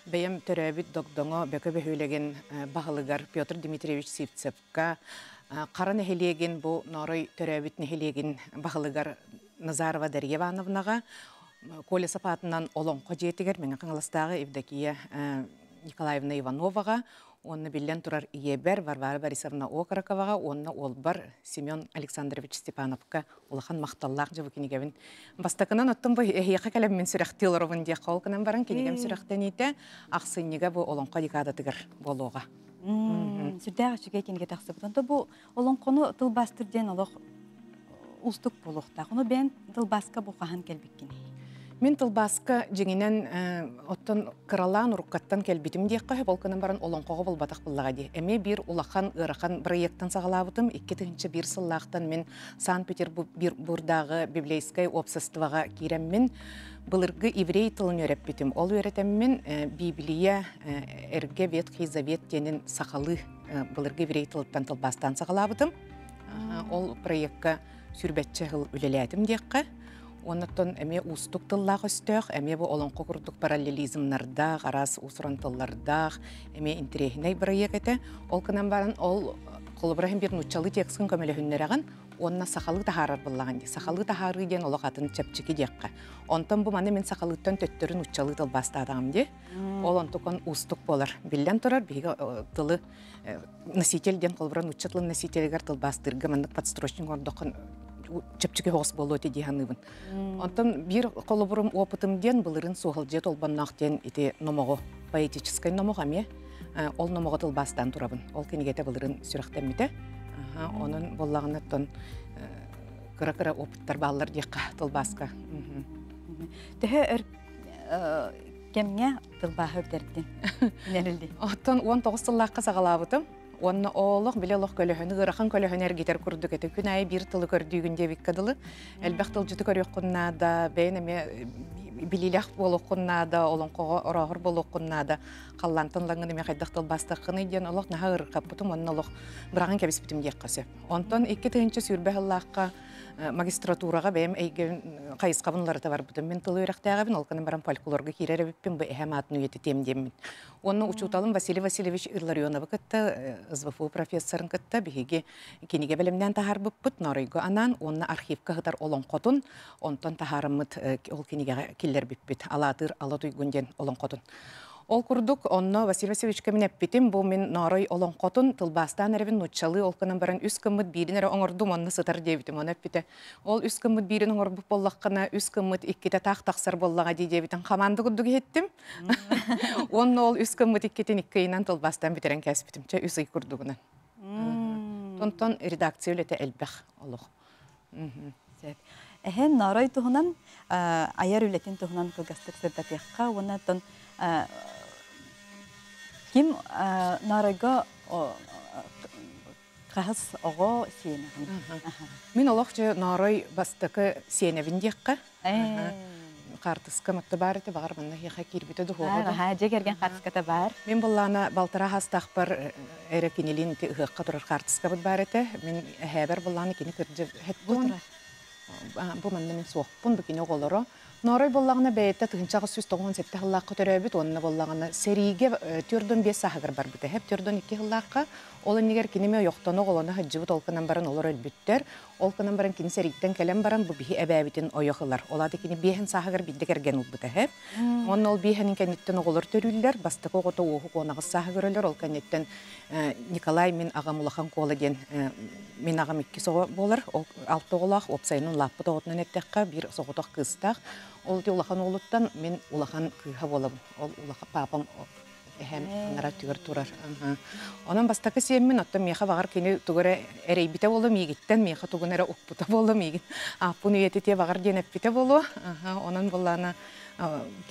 бэйэм төрөөбүт Догдоҥо Бөкө бөһүөлэгин баһылыгар Петр Дмитриевич Сивцевка, Хара нэһилиэгин бу Ноорой төрөөбүт нэһилиэгин баһылыгар Назарова Дарья Ивановнаҕа, Коля Сапаатынан Олоҥхо дьиэтигэр Мэҥэ Хаҥаластааҕы Евдокия Николаевна Ивановаҕа уонна биллэн турар ийэбэр Варвара Борисовна Окороковаҕа уонна уолбар Семен Александрович Степановка улахан махталлаах дьыбы кинигэбин. Бастакынан оттон бу эһиэхэ кэлэммин сүрэхтии олоробун диэххэ ол гынан баран кинигэм сүрэхтэниитэ ахсынньыга бу Олоҥхо декадатыгар буолуоҕа. Сүрдээх үчүгэй кинигэ тахсыбыт. Онто бу олоҥхону тылбаастыр диэн олох Устук буолуохтаах. Ону бэйэн тылбааска бу хаһан кэлбиккиний? Мин тылбааска дьиҥинэн оттон кыралаан уруккаттан кэлбитим диэххэ сөп, ол гынан баран олоҥхоҕо булбатах буллаҕа дии. Эмиэ биир улахан ыарахан бырайыактан саҕалаабытым. 2001 сыллаахтан мин Санкт-Петербурдааҕы библейскай уопсастыбаҕа киирэммин былыргы еврей тылын үөрэппитим. Ол үөрэтэммин Библия эргэ Ветхий Завет диэнин сахалыы былыргы еврей тылыттан тылбаастаан саҕалаабытым. Ол проекка сүүрбэччэ сыл үлэлээтим диэххэ. Оннуттан эмиэ уустук тыллаах өстөөх, эмиэ бу олоҥхо курдук параллелизмнардаах, араас уус-уран тыллардаах, эмиэ интэриэһинэй бырайыак этэ. Ол гынан баран ол холобура иһин биир нууччалыы текскин көмөлөһүннэрэҕин уонна сахалыы таһаарар буоллаҕын дии. Сахалыы таһаарыы диэн олох атын чэпчэки диэххэ. Онтон бу маны мин сахалыыттан төттөрү нууччалыы тылбаастаатаҕым дии. Ол онтукан уустук буолар. Биллэн турар, биһиги тылы носитель диэн холобура нуучча тылын носителигэр тылбаастыырга маннык подстрочник оҥордоххун чэпчэки соҕус буолуо этэ дии саныыбын. Онтон биир холобурум опытым диэн былырын суоһалдьыйа толбонноох диэн ити номоҕу поэтическай номох эмиэ ол номоҕу тылбаастаан турабын. Ол кинигэтэ былырын сүрэхтэммитэ. Онон буоллаҕына оттон кыра-кыра опыттар бааллар диэххэ тылбааска. Төһө өр кэмҥэ тылбааһы бүтэрдин? Оттон 19 сыллаахха саҕалаабытым. Уонна олох биле олох көлөһөнү ыарахан көлөһөнү эргитэр курдук этэ. Күн аайы биир тылы көрдүүгүн диэбиккэ дылы. Элбэх тылдьыты көрүөххүн наада, бэйэн эмиэ билиилээх буолуоххун наада, олоҥхоҕо орооһор буолуоххун наада. Халлаантан лаҥын эмиэ хайдах тылбаастаххыный диэн олох наһаа ыарырҕаппытым уонна олох быраҕан кэбиспитим диэххэ сөп. Онтон 2020 сыллаахха магистратураҕа бэйэм эйгэбин хайысхабын уларыта барбытым. Мин тыл үөрэхтээҕибин, ол гынан баран фольклорга киирэр эбиппин, бу эһэм аатын үйэтитиэм диэммин. Уонна учууталым Василий Васильевич Илларионовы кытта, СВФУ профессорын кытта биһиги кинигэ бэлэмнээн таһаарбыппыт, Норойго анаан уонна архивка сытар олоҥхотун онтон таһаараммыт ол кинигэҕэ киллэрбиппит. Алаатыыр Ала Туйгун диэн олоҥхотун. Ол курдук, онно Василий Васильевичка мин эппитим, бу мин Ноорой олоҥхотун тылбаастаан эрэбин нууччалыы ол гынан баран үс гыммыт биирин эрэ оҥордум, онно сытар диэбитим. Ону эппитэ, ол үс гыммыт биирин оҥорбут буоллаххына, үс гыммыт иккитэ таах тахсар буоллаҕа дии диэбитин хамаанда курдук иһиттим. Уонна ол үс гыммыт иккитин икки ыйынан тылбаастаан бүтэрэн кээспитим. Чэ, үс ый курдугунан. Онтон редакция үлэтэ элбэх олох. Сөп. Эһэн Ноорой туһунан айар үлэтин туһунан кылгастык сырдатыахха уонна оттон ким Нооройго хаһыс оҕо сиэнэҕин? Мин олох дьэ Ноорой бастакы сиэнэбин диэххэ. Хаартыска матта баар этэ, баҕар манна эһиэхэ киирбитэ духуоҕа да. Аха, дьэ кэргэн хаартыската баар. Мин буллаана балтараа хастаахпар эрэ кинилиин ити ыһыахха турар хаартыскабыт баар этэ. Мин эһээбэр буллаана кини кырдьы Бу турар. Бу манна мин суохпун, бу кини оҕолоро. Ноорой буоллаҕына бэйэтэ 1897 сыллаахха төрөөбүт уонна буоллаҕына сэриигэ 45 сааһыгар барбыта. Эһэп 42 сыллаахха ол иннигэр кини эмиэ ойохтоно оҕолоно сылдьыбыт, ол гынан баран олор өлбүттэр. Ол гынан баран кини сэрииттэн кэлэн баран бу биһи эбээбитин ойох ылар. Ол аата кини биэһин сааһыгар биирдэ кэргэн ылбыта эһэп. Уонна ол биэһэнин кэнниттэн оҕолор төрүүллэр. Бастакы оҕото Уоһук 18 сааһыгар өлөр. Ол кэнниттэн Николай мин аҕам улахан куола диэн мин аҕам иккис оҕо буолар. Ол алта оҕолоох, уопсайынан улааппыт оҕотунан эттэххэ, биир соҕотох кыыстаах. Ол ити улахан уолуттан мин улахан кыыһа буолабын. Ол улахан паапам эһэм анара өттүгэр турар. Онон бастакы сиэммин, оттон миэхэ баҕар кини тугу эрэ эрэйбитэ буолуо миигиттэн, миэхэ тугун эрэ укпута буолуо миигин ааппын үйэтитиэ баҕар диэн эппитэ буолуо. Онон буоллаана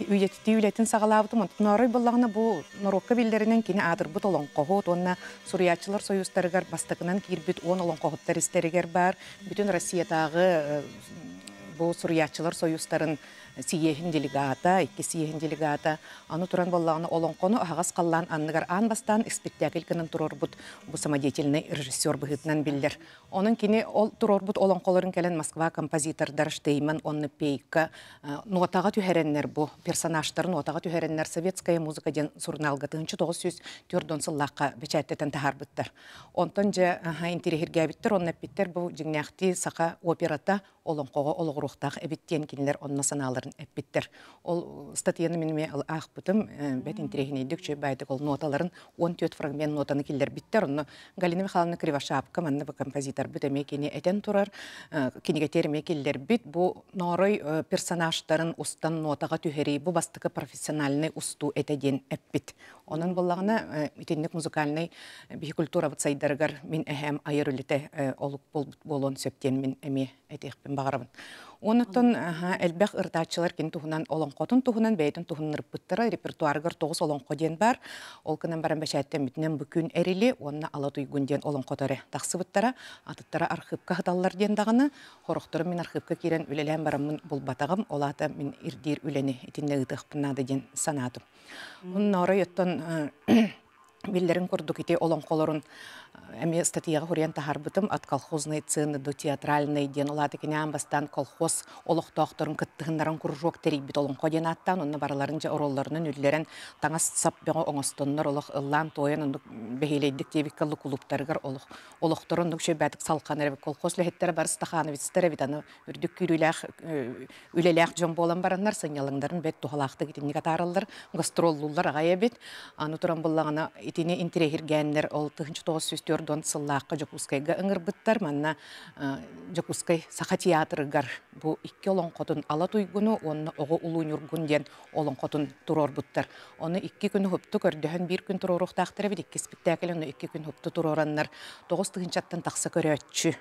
үйэтитии үлэтин саҕалаабытым. Онтон Ноорой буоллаҕына бу норуокка биллэринэн кини аатырбыт олоҥхоһут уонна суруйааччылар союзтарыгар бастакынан киирбит 10 олоҥхоһуттар истэригэр баар бүтүн Россиятааҕы бу суруйааччылар союзтарын сийиэһин делегата, икки сийиэһин делегата. Аны туран буоллаҕына олоҥхону аһаҕас халлаан анныгар аан бастаан испиктээкил гынан туруорбут бу самодеятельнай режиссер быһыытынан биллэр. Онон кини ол туруорбут олоҥхолорун кэлэн Москва композитордар Штейман уонна Пейка нотаҕа түһэрэннэр бу персонажтары нотаҕа түһэрэннэр «Советская музыка» диэн сурунаалга 1940 сыллаахха бэчээттэтэн таһаарбыттар. Онтон дьэ интириэһиргээбиттэр, онно эппиттэр бу дьиҥнээхтии саха операта олоҥхоҕо олоҕуруохтаах эбит диэн кинилэр онно санааларын эппиттэр. Ол статьяны мин эмиэ аахпытым, бэт интэриэһинэйдик үчүгэй баайдык ол ноталарын 14 фрагмент нотаны киллэрбиттэр. Онно Галина Михайловна Кривошапка манна бу композиторбыт эмиэ кини этэн турар, кинигэтигэр эмиэ киллэрбит. Бу Ноорой персонажтарын устан нотаҕа түһэрии бу бастакы профессиональный устуу этэ диэн эппит. Онон буоллаҕына итинник музыкальнай биһи культурабыт сайдарыгар мин эһээм айар үлэтэ олук буолуон сөп диэн мин эмиэ этиэхпин баҕарабын. Онуттан элбэх ырытааччылар кини туһунан олоҥхотун туһунан бэйэтин туһуннарбыттара репертуарыгар тоҕус олоҥхо диэн баар. Ол гынан баран бэчээттэммитинэн бу күн Эрили уонна Ала Туйгун диэн олоҥхото эрэ тахсыбыттара. Атыттара архыыпка сыталлар диэн даҕаны хорохтору мин архыыпка киирэн үлэлээн бараммын булбатаҕым. Ол аата мин ирдиир үлэни итиннэ ыытыахпын наада диэн санаатым. Онно оттон биллэрин курдук ити олоҥхолорун эмиэ статьяҕа суруйан таһаарбытым «От колхозной цены до театральной» диэн ол аата кини аан бастаан колхоз олохтоохторун кыттыһыннаран кружок тэрийбит олоҥхо диэн ааттаан онно барыларын дьэ оруолларынан үллэрэн таҥас сап бөҕө оҥостоннор олох ыллаан туойан оннук бэһиэлэйдик диэбиккэ кулууптарыгар олох олохторун оннук үчүгэйбээтик салҕанар эбит колхоз үлэһиттэрэ бары стахановецтар эбит аны үрдүк күүрүүлээх үлэлээх дьон буолан бараннар сынньалаҥнарын бэрт туһалаахтык итинник атаараллар, гастроллууллар аҕай эбит. Аны туран буллаҕына итини интэриэһиргээннэр ол 1904 сыллаахха Дьокуускайга ыҥырбыттар. Манна Дьокуускай Саха театрыгар бу икки олоҥхотун Ала Туйгуну уонна Оҕо Улуу Ньургун диэн олоҥхотун туруорбуттар. Ону икки күн уһупту көрдөһөн биир күн туруоруохтаахтар эбит, икки спектакль ону икки күн уһупту туруораннар 9 тыһыынчаттан тахса көрөөччү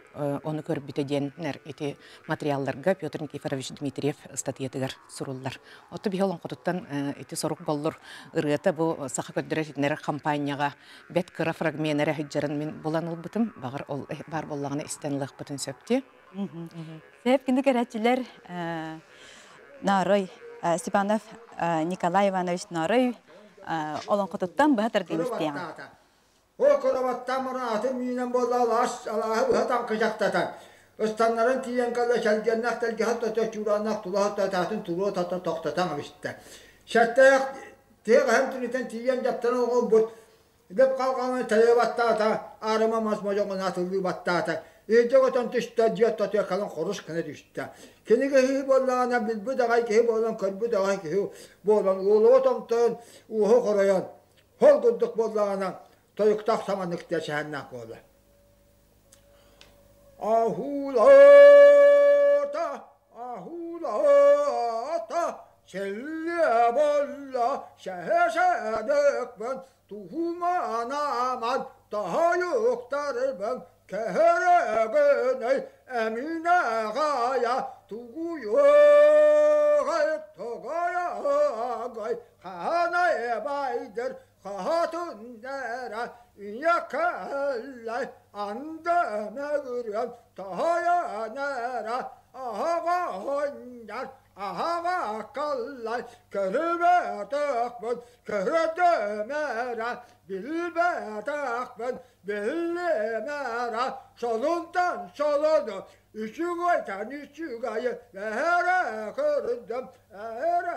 ону көрбүтэ диэннэр ити материалларга Петр Никифорович Дмитриев ыстатыйатыгар суруллар. Отто биһи олоҥхотуттан ити сорук боллур ырыата бу саха көрдөрөр иһитиннэрэр хампаанньаҕа бэт кыра фрагмент эрэ сылдьарын мин булан ылбытым. Баҕар ол баар буоллаҕына истэн ылыахпытын сөп дии. Сөп күндү көрөөччүлэр Нарой Степанов Николай Иванович Нарой олоҥхотуттан быһа тардыын истиэҕиҥ. Ол кыраваттаан мураатын миинэн буолла алаас алааһы быһа таҥкычахтатан, ыстаннаран тиийэн кэллэ чэлгиэннээх тэлгэһэ тото чуурааннаах тула тотаатын туруо тото тохтотон эбистэ. Сэттээх тыа хаһан түнүтэн тиийэн дьаптарын оҕолбут лып халҕаны тэйэ баттаата, аарыма мас модьоҕун атыллыы баттаата, илдьэ көтөн түстэ, дьиэ ортотугар кэлэн хорус гына түстэ. Кини киһи буоллаҕына билбит аҕай киһи буолан, көрбүт аҕай киһи буолан, уолуга томтойон, уоһу хоройон, Ол курдук буоллаҕына, тойуктаах саманнык сэһэннээх буолар. Аһуулаата, аһуулаата, сэллиэ буолла, сэһэ-сэдэкпин, туһуманааман, таһайыктарбын, кэһэрэгинэй, эминэҕайа, тугуйуҕай, тоҕойоҕой, Хаһан байдыр хаһатын эрэ ийэ анда мөгүрүөн тоһойон эрэ аһаҕаһынньар аһаҕа каллай көрүбэтэхпин көрөтөм эрэ билбэтэхпин биллим эрэ солунтан солону үчүгэйтэн үчүгэйи эрэ көрүндүм эрэ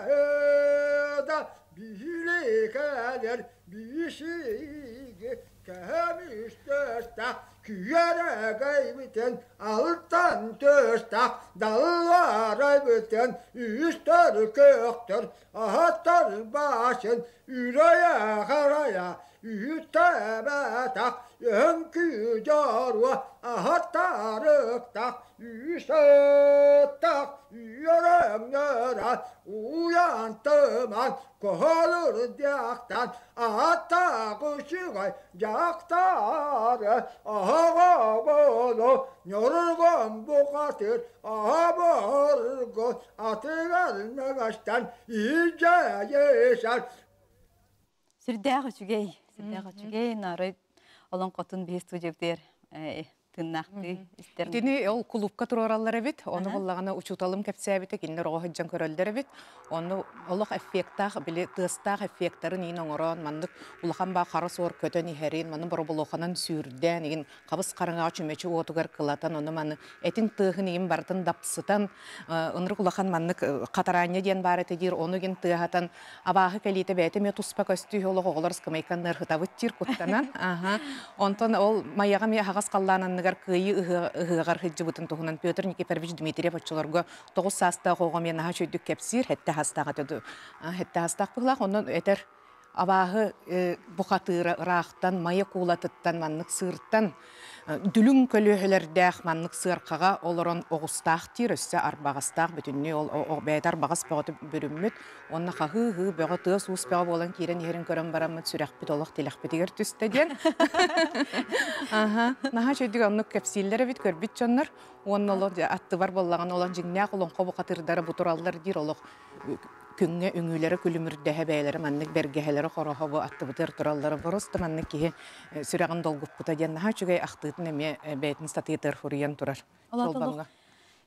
биһиликэлэр бишиги кэһэмүстэстэх күйэрэгэйбитин алтан төстэх далларайбытын үстэр көктөр аһаттар башын үрөйэ харая үтэбэтэх өҥкүү дьоруо аһаттарыктах үсөттөх үөрөҥнөрө уйантыман коһолур дьахтан аттаагышыгай дьахтары аһаҕаболу ньоргон бухатыр аһаборго атыгар мөҕөстөн илдьэйэсэр Сүрдээх үчүгэй, сүрдээх үчүгэй, Нарой олоҥхотун биһи студиябытыгар тыыннаахтыы истэр. Итини ол кулуупка туруораллар эбит. Ону буллаҕына учууталым кэпсээбитэ, кинилэр оҕо сылдьан көрөллөр эбит. Ону олох эффектаах, били тыастаах эффектарын иин оҥорон, маннык улахан баа хара суор көтөн иһэрин, маны боробулуоханан сүүрдээн, игин хабыс хараҥаҕа чүмэчи уотугар кылатан, ону маны этин тыаһын игин барытын дапсытан, ынырык улахан маннык хатараанньа диэн баар этэ диир, ону игин тыаһатан, абааһы кэлиитэ бэйэтэ эмиэ туспа көстүү олох оҕолор ыскамайканнар ыһытабыт диир куттанан. Аха. Онтон ол Майаҕа эмиэ аһаҕас халлаан анныгар кыайыы ыһыаҕар сылдьыбытын туһунан Петр Никифорович Дмитриев оччолорго 9 саастаах оҕо эмиэ наһаа үчүгэйдик кэпсиир, сэттэ саастаах этэ сэттэ саастаах быһыылаах. Онон этэр абааһы бухатыыра ыраахтан, Майа куулатыттан, маннык сыыртан. Дүлүҥ көлүөһэлэрдээх маннык сыаркаҕа олорон оҕустаах диир, өссө арбаҕастаах бүтүннүү ол бэйэтэ арбаҕас бөҕөтө бүрүммүт уонна хаһыы-ыһыы бөҕө тыас-уус бөҕө буолан киирэн иһэрин көрөн бараммыт сүрэхпит олох тилэхпитигэр түстэ диэн. Аха, наһаа үчүгэйдик оннук кэпсииллэр эбит көрбүт дьоннор. Уонна олох аттыбар буоллаҕына олох дьиҥнээх олоҥхо бухатыырдара бу тураллар диир олох күҥҥэ үҥүүлэрэ күлүмүрдэһэ бэйэлэрэ маннык бэргэһэлэрэ хороһо бу аттыбытыгар тураллара просто маннык киһи сүрэҕин долгуппута диэн наһаа үчүгэй ахтыытын эмиэ бэйэтин статьятыгар суруйан турар. Чолбоҥҥо.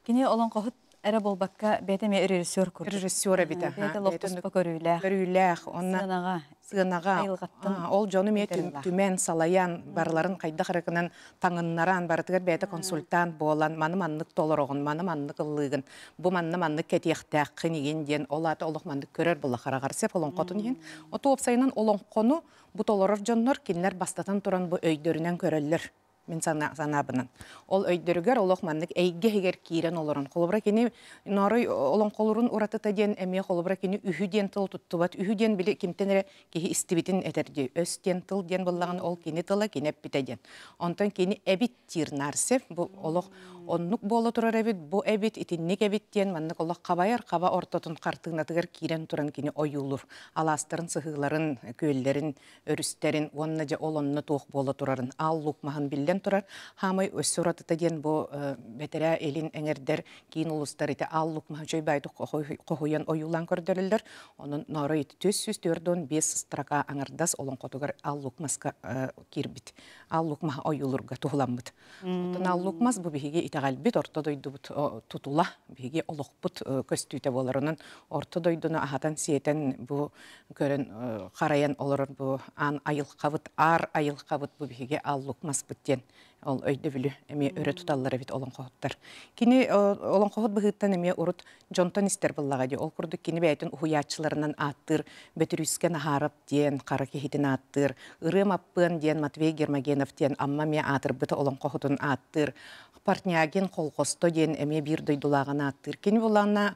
Кини олоҥхоһут эрэ буолбакка бэйэтэ эмиэ режиссер курдук. Режиссер эбитэ. Бэйэтэ олох туспа көрүүлээх. Көрүүлээх. Онно сыанаҕа. Сыанаҕа. Ол дьону эмиэ түмэн, салайан, барыларын хайдах эрэ гынан таҥыннаран, барытыгар бэйэтэ консультант буолан, маны маннык толороҕун, маны маннык ыллыыгын, бу манна маннык кэтиэхтээххин игин диэн ол аата олох маннык көрөр була хараҕар сеп олоҥхотун иһин. Оту уопсайынан олоҥхону бу толорор дьоннор кинилэр бастатан туран бу өйдөрүнэн көрөллөр мин санаабынан. Ол өйдөрүгэр олох маннык эйгэ иһигэр киирэн олорон. Холобура кини Ноорой олоҥхолорун уратыта диэн эмиэ холобура кини үһү диэн тыл туттубат. Үһү диэн били кимтэн эрэ киһи истибитин этэр дии. Өс диэн тыл диэн буоллаҕына ол кини тыла кини эппитэ диэн. Онтон кини эбит диир Нарсев бу олох оннук буола турар эбит, бу эбит, итинник эбит диэн маннык олох хабайар хаба ортотун хартыынатыгар киирэн туран кини ойуулур. Алаастарын сыһыыларын, күөллэрин, өрүстэрин уонна дьэ ол онно туох буола турарын аал луук маһын биллэн турар. Хаамай өссө уратыта диэн бу бэтэрээ илин эҥэрдэр киин улуустар ити аал луук маһы үчүгэй баайдык хоһуйан ойуулаан көрдөрөллөр. Онон ноорой ити 445 строка аҥардас олоҥхотугар аал луук маска киирбит. Аал луук маһа ойуулурга туһуламмыт. Оттон аал луук мас бу биһиги итэҕэлбит, орто дойдубут тутула, биһиги олохпут көстүүтэ буолар. Онон орто дойдуну аһатан-сиэтэн бу көрөн харайан олорор бу аан айылҕабыт, аар айылҕабыт бу биһиги аал луук маспыт диэн ол өйдөбүлү эмиэ өрө туталлар эбит олоҥхоһуттар. Кини олоҥхоһут быһыыттан эмиэ урут дьонтон истэр буоллаҕа дии. Ол курдук кини бэйэтин уһуйааччыларынан ааттыыр Бөтүрүүскэ Наһаарап диэн хара киһитин ааттыыр, Ырыа Маппыан диэн Матвей Гермогенов диэн Амма эмиэ аатырбыт олоҥхоһутун ааттыыр, Портнягин Холҕосто диэн эмиэ биир дойдулааҕын ааттыыр. Кини булаана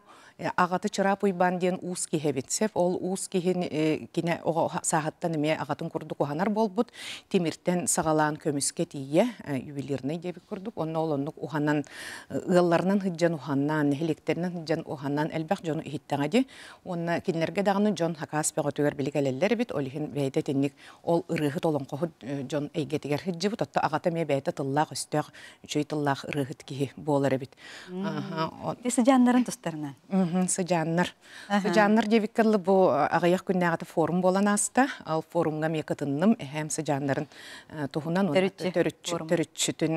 аҕата Чыраап Уйбаан диэн уус киһи эбит. Сөп ол уус киһини кини оҕо сааһыттан эмиэ аҕатын курдук уһанар буолбут. Тимиртэн саҕалаан көмүскэ тиийэ ювелирный диэбит курдук. Онно ол оннук уһанан ыалларынан сылдьан уһаннаан, нэһилиэктэринэн сылдьан уһанан элбэх дьону иһиттэҕэ дии. Уонна кинилэргэ даҕаны дьон хакаас бөҕөтүгэр били кэлэллэр эбит. Ол иһин бэйэтэ итинник ол ырыаһыт олоҥхоһут дьон эйгэтигэр сылдьыбыт. Отто аҕата эмиэ бэйэтэ тыллаах-өстөөх, үчүгэй тыллаах ырыаһыт киһи буолар эбит. Ити сыдьааннарын тустарынан. Сыдьааннар. Сыдьааннар диэбиккэ дылы бу аҕыйах күннээҕитэ форум буолан ааста. Ол форумҥа эмиэ кытынным. Эһээм сыдьааннарын туһунан төрүччүтүн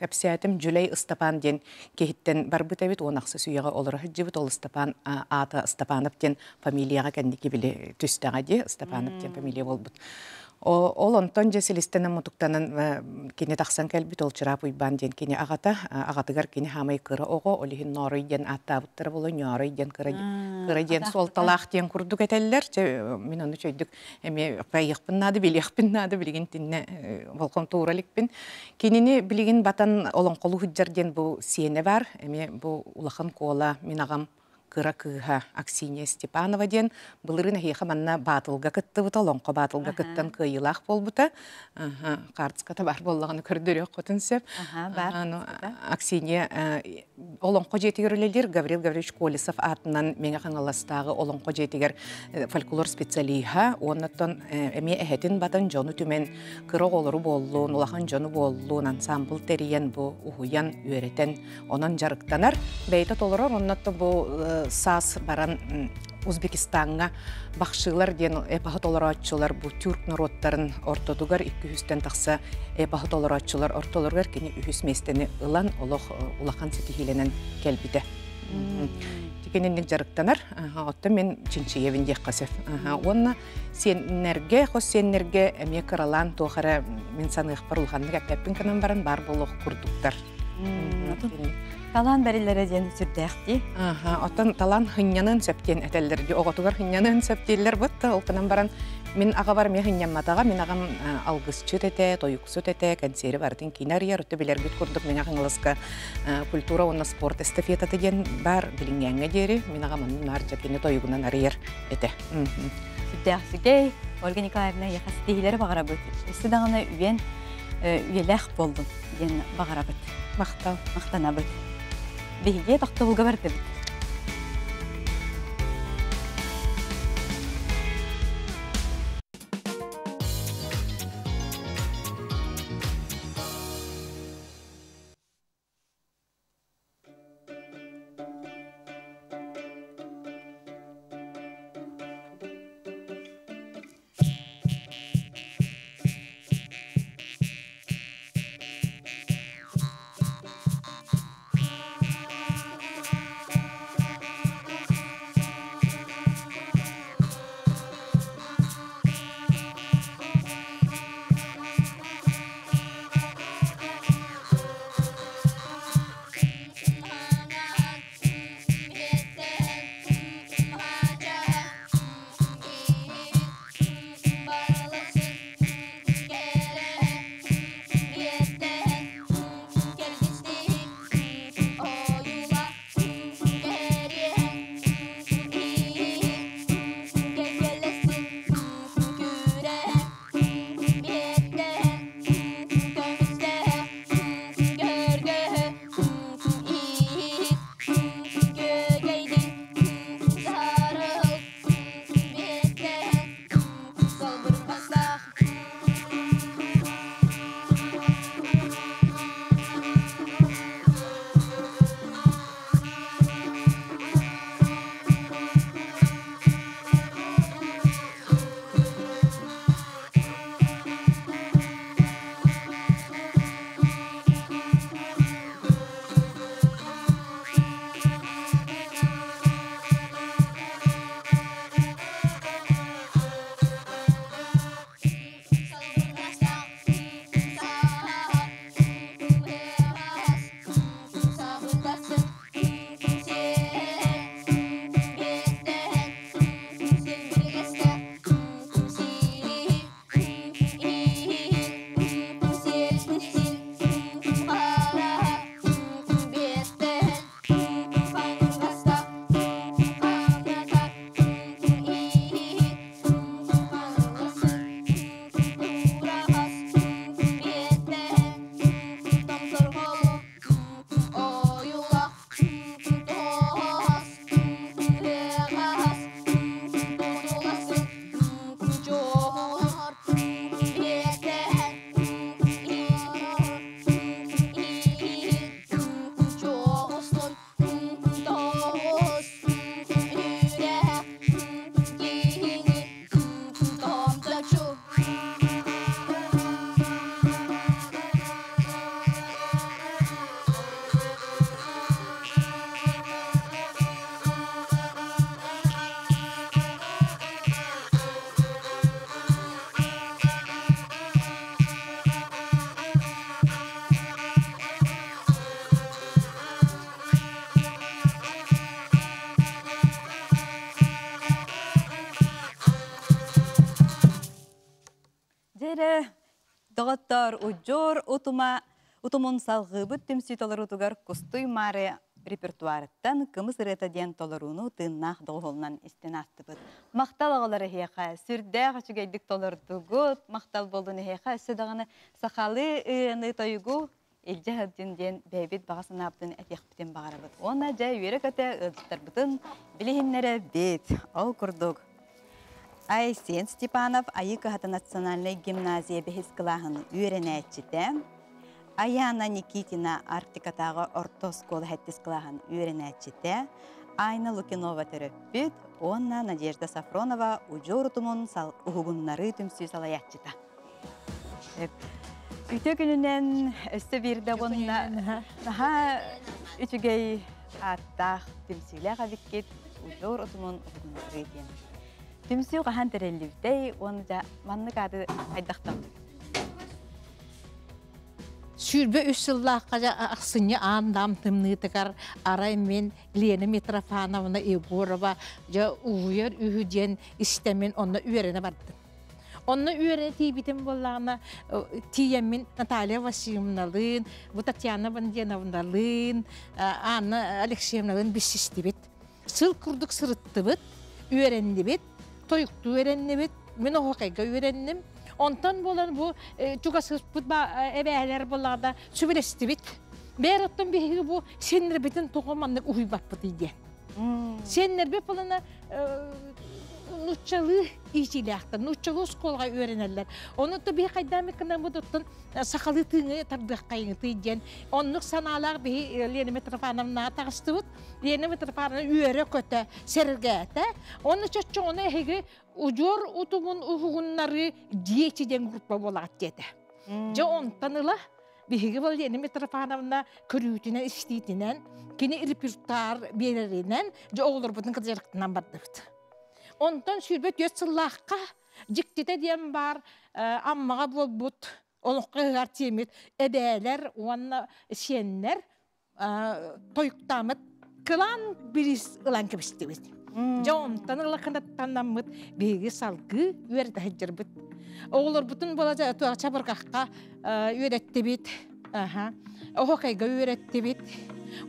кэпсээтим. Дьүлэй Ыстапаан диэн киһиттэн барбыт эбит. Уон ахсыс үйэҕэ олоро сылдьыбыт. Ол Ыстапаан аата Ыстапанов диэн фамилияҕа кэнники били түстэҕэ дии. Ыстапанов диэн фамилия буолбут. Ол онтон дьэ силистэнэн мутуктанан кини тахсан кэлбит ол Чыраап Уйбаан диэн кини аҕата, аҕатыгар кини хаамай кыра оҕо, ол иһин Ноорой диэн ааттаабыттара буолуо, Ньоорой диэн кыра, кыра диэн суолталаах диэн курдук этэллэр. Чэ, мин ону чөйдүк эмиэ хайыахпын наада, билиэхпин наада, билигин тиннэ болҕомто уура иликпин. Кинини билигин батан олоҥхолуу сылдьар диэн бу сиэнэ бар, эмиэ бу улахан куола мин аҕам кыра кыыһа Аксинья Степанова диэн былырыын эһиэхэ манна баатылга кыттыбыта, олоҥхо баатылга кыттан кыайыылаах буолбута. Хаартыската баар буоллаҕына көрдөрүөххүтүн сөп. Аксинья олоҥхо дьиэтигэр үлэлиир Гаврил Гаврилович Колесов аатынан Мэҥэ Хаҥаластааҕы олоҥхо дьиэтигэр фольклор специалиһа уоннаттан эмиэ эһэтин батан дьону түмэн кыра оҕолору буоллун, улахан дьону буоллун ансамбл тэрийэн бу уһуйан, үөрэтэн онон дьарыктанар. Бэйэтэ толорор, оннотто бу саас баран Узбекистаҥҥа бахшилар диэн эпоһы толорооччулар бу тюрк норуоттарын ортотугар икки үстэн тахса эпоһы толорооччулар ортолоругар кини үһүс миэстэни ылан олох улахан ситиһиилэнэн кэлбитэ. Кининник дьарыктанар. Оттон мин чинчийэбин диэххэ сөп. Уонна сиэннэргэ, хос сиэннэргэ эмиэ кыралаан туох эрэ мин саныахпар улаханнык эппэппин гынан баран баар буолуох курдуктар. Талаан бэриллэрэ диэн сүрдээх дии. Оттон талаан хынньаныан сөп диэн этэллэр дии. Оҕотугар хынньаныан сөп дииллэр бутта. Ол гынан баран мин аҕабар эмиэ хынньамматаҕа. Мин аҕам алгысчыт этэ, тойуксут этэ, кэнсиэри барытын киинэ арыйар. Өттө билэргит курдук Мэҥэ Хаҥаласка культура уонна спорт эстафетата диэн баар билиҥҥээҥҥэ диэри. Мин аҕам онно наар дьэ кини тойугунан арыйар этэ. Сүрдээх үчүгэй. Ольга Николаевна, эйиэхэ ситиһиилэри баҕарабыт. Өссө даҕаны үйэн үйэлээх буоллун диэн баҕарабыт. Махтал. Махтанабыт. Биһиги тохтобулга бардыбыт. Дьэрэ, доҕоттоор, удьуор утума утумун салҕыыбыт түмсүү толоруутугар Кустуй Маары репертуарыттан Кымыс ырыата диэн толорууну тыыннаах доҕуһуолунан истэн аастыбыт. Махтал оҕолор эһиэхэ, сүрдээх үчүгэйдик толордугут, махтал буоллун эһиэхэ, өссө даҕаны сахалыы ырыаны тойугу илдьэ сылдьын диэн бэйэбит баҕа санаабытын этиэхпитин баҕарабыт. Уонна дьэ үөрэ-көтө ыалдьыттарбытын билиһиннэрэбит. Ол курдук Айсен Степанов Айыы кыһата национальнай гимназия бэһис кылааһын үөрэнээччитэ, Аяна Никитина Арктикатааҕы орто оскуола сэттис кылааһын үөрэнээччитэ, Айна Лукинова төрөппүт уонна Надежда Сафронова удьуор утумун уһугуннарыы түмсүү салайааччыта. Үтүө күнүнэн өссө биирдэ уонна наһаа үчүгэй ааттаах түмсүүлээх эбиккит удьуор утумун уһугуннарыы диэн. Түмсүү хаһан тэриллибитэй уонна дьэ маннык ааты хайдахтан 23 сыллаахха дьэ ахсынньы аан-даам тымныытыгар арай мин Лена Митрофановна Егорова дьэ уһуйар үһү диэн истэммин онно үөрэнэ бардым. Онно үөрэнэ тиийбитим буоллаҕына, тиийэммин Наталья Васильевналыын, бу Татьяна Ванденовналыын, Анна Алексеевналыын билсистибит. Сыл курдук сырыттыбыт, үөрэннибит, тойуктуу үөрэннибит, мин оһуокайга үөрэнним. Онтон буолан бу чугасыспыт эбээлэр буоллаҕына сүбэлэстибит. Бээр оттон биһиги бу сиэннэрбитин тоҕо маннык уһуйбаппытый диэн. Сиэннэрбит буолана нуччалыы иитиилээхтэр, нуччалыы оскуолаҕа үөрэнэллэр. Ону то биһи хайдаамык гынаммыт оттон сахалыы тыыҥы тардыаххайыҥытый диэн оннук санаалаах биһи Лена Митрофановнаҕа таҕыстыбыт. Лена Митрофановна үөрэ-көтө сэргээтэ. Онно чоччоҕуна эһиги удьуор утумун уһугуннарыы диэчи диэн группа буолаҕыт диэтэ. Дьэ онтон ыла биһиги бол Лена Митрофановна көрүүтүнэн, истиитинэн, кини репертуар биэрэринэн дьэ оҕолорбутун кытта дьарыктанан бардыбыт. Онтон 24 сыллаахха дьиктитэ диэн баар Аммаҕа буолбут олоххо ыһыгар тиэмит эбээлэр уонна сиэннэр тойуктааммыт кылаан бириис ылан кэбистибит. Дьэ онтон ылаханаттанаммыт биһиги салгыы үөрэтэ сылдьарбыт. Оҕолорбутун буола чабырҕахха үөрэттибит. Оһокайга үөрэттибит.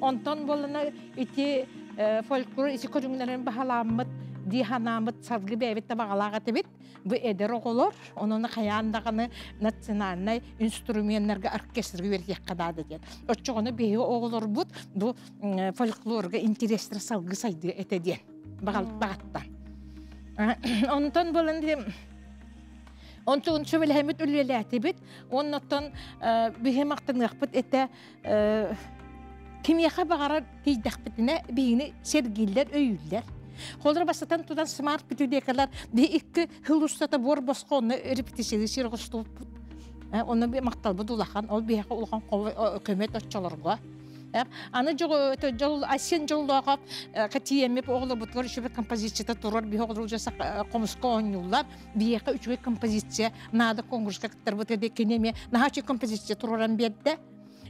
Онтон буолана ити фольклор ити көрүҥнэрин баһалааммыт, дии санааммыт салгыы бэйэбит да баҕалаах этибит. Бу эдэр оҕолор, онон хайаан даҕаны национальнай инструменнарга оркестрга үөрэтиэххэ наада диэн. Оччоҕуна биһиги оҕолорбут бу фольклорга интерестэрэ салгыы сайдыа этэ диэн баҕаттан. Онтон буолан Онтон сөбүлэһэммит үлэлээтибит. Оннуттан биһи махтаныахпыт этэ кимиэхэ баҕарар тиийдэхпитинэ биһигини сэргииллэр, өйүүллэр. Холоро бастатан тутан смарт библиотекалар би икки хыл устата буор босхо онно репетиция сир оҕустубуппут. Онно махталбыт улахан, ол биһиэхэ улахан көмөт оччолорго. Аны дьол Айсен Дьоллоохоп кэтиэмип оҕолорбутугар үчүгэй композицията турар биһи оҕолор уже хомуска оонньууллар. Биһиэхэ үчүгэй композиция наада конкурска кыттарбыт эдэ кини эмиэ наһаа үчүгэй композиция тураран биэрдэ.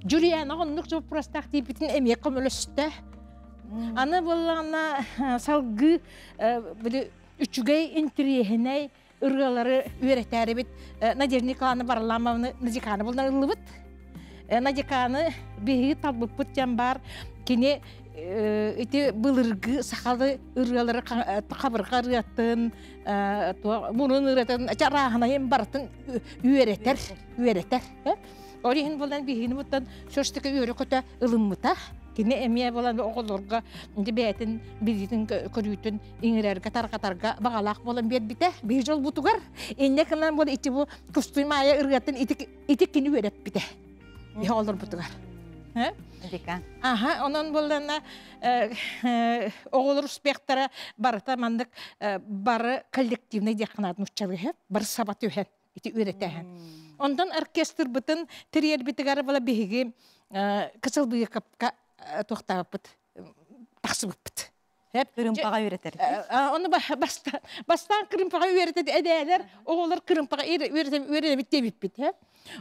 Жюриана оннук вопростаах тиийбитин эмиэ көмөлөстө. Аны буоллаҕына салгыы били үчүгэй интириэһинэй ырыалары үөрэтээрибит Надежда Николаевна Варламовны Надиканы булан ыллыбыт. Надиканы биһиги талбыппыт диэн баар кини ити былыргы сахалы ырыалары хабырҕа ырыатын мурун ырыатын чарааһынайын барытын үөрэтэр үөрэтэр Ол иһин буолан биһигини буттан сөстөкө үөрэ-көтө ылыммыта. Кини эмиэ буолан оҕолорго бэйэтин билиитин көрүүтүн иҥэрэргэ тарҕатарга баҕалаах буолан биэрбитэ. Биһи дьолбутугар инньэ гынан буол ити бу Кустуй Маайа ырыатын ити ити кини үөрэппитэ. Биһи олорбутугар. Аха, онон буоллана оҕолор успехтара барыта маннык бары коллективный диэххэ нууччалыы бары саба түһэн ити үөрэтэһэн. Онтон оркестрбытын тэрийэрбитигэр була биһиги Кысыл Быйыкапка туохтаабыппыт тахсыбыппыт. Кырымпаҕа үөрэтэр. Ону бастаан кырымпаҕа үөрэтэр эдээлэр оҕолор кырымпаҕа үөрэнэбит диэбиппит.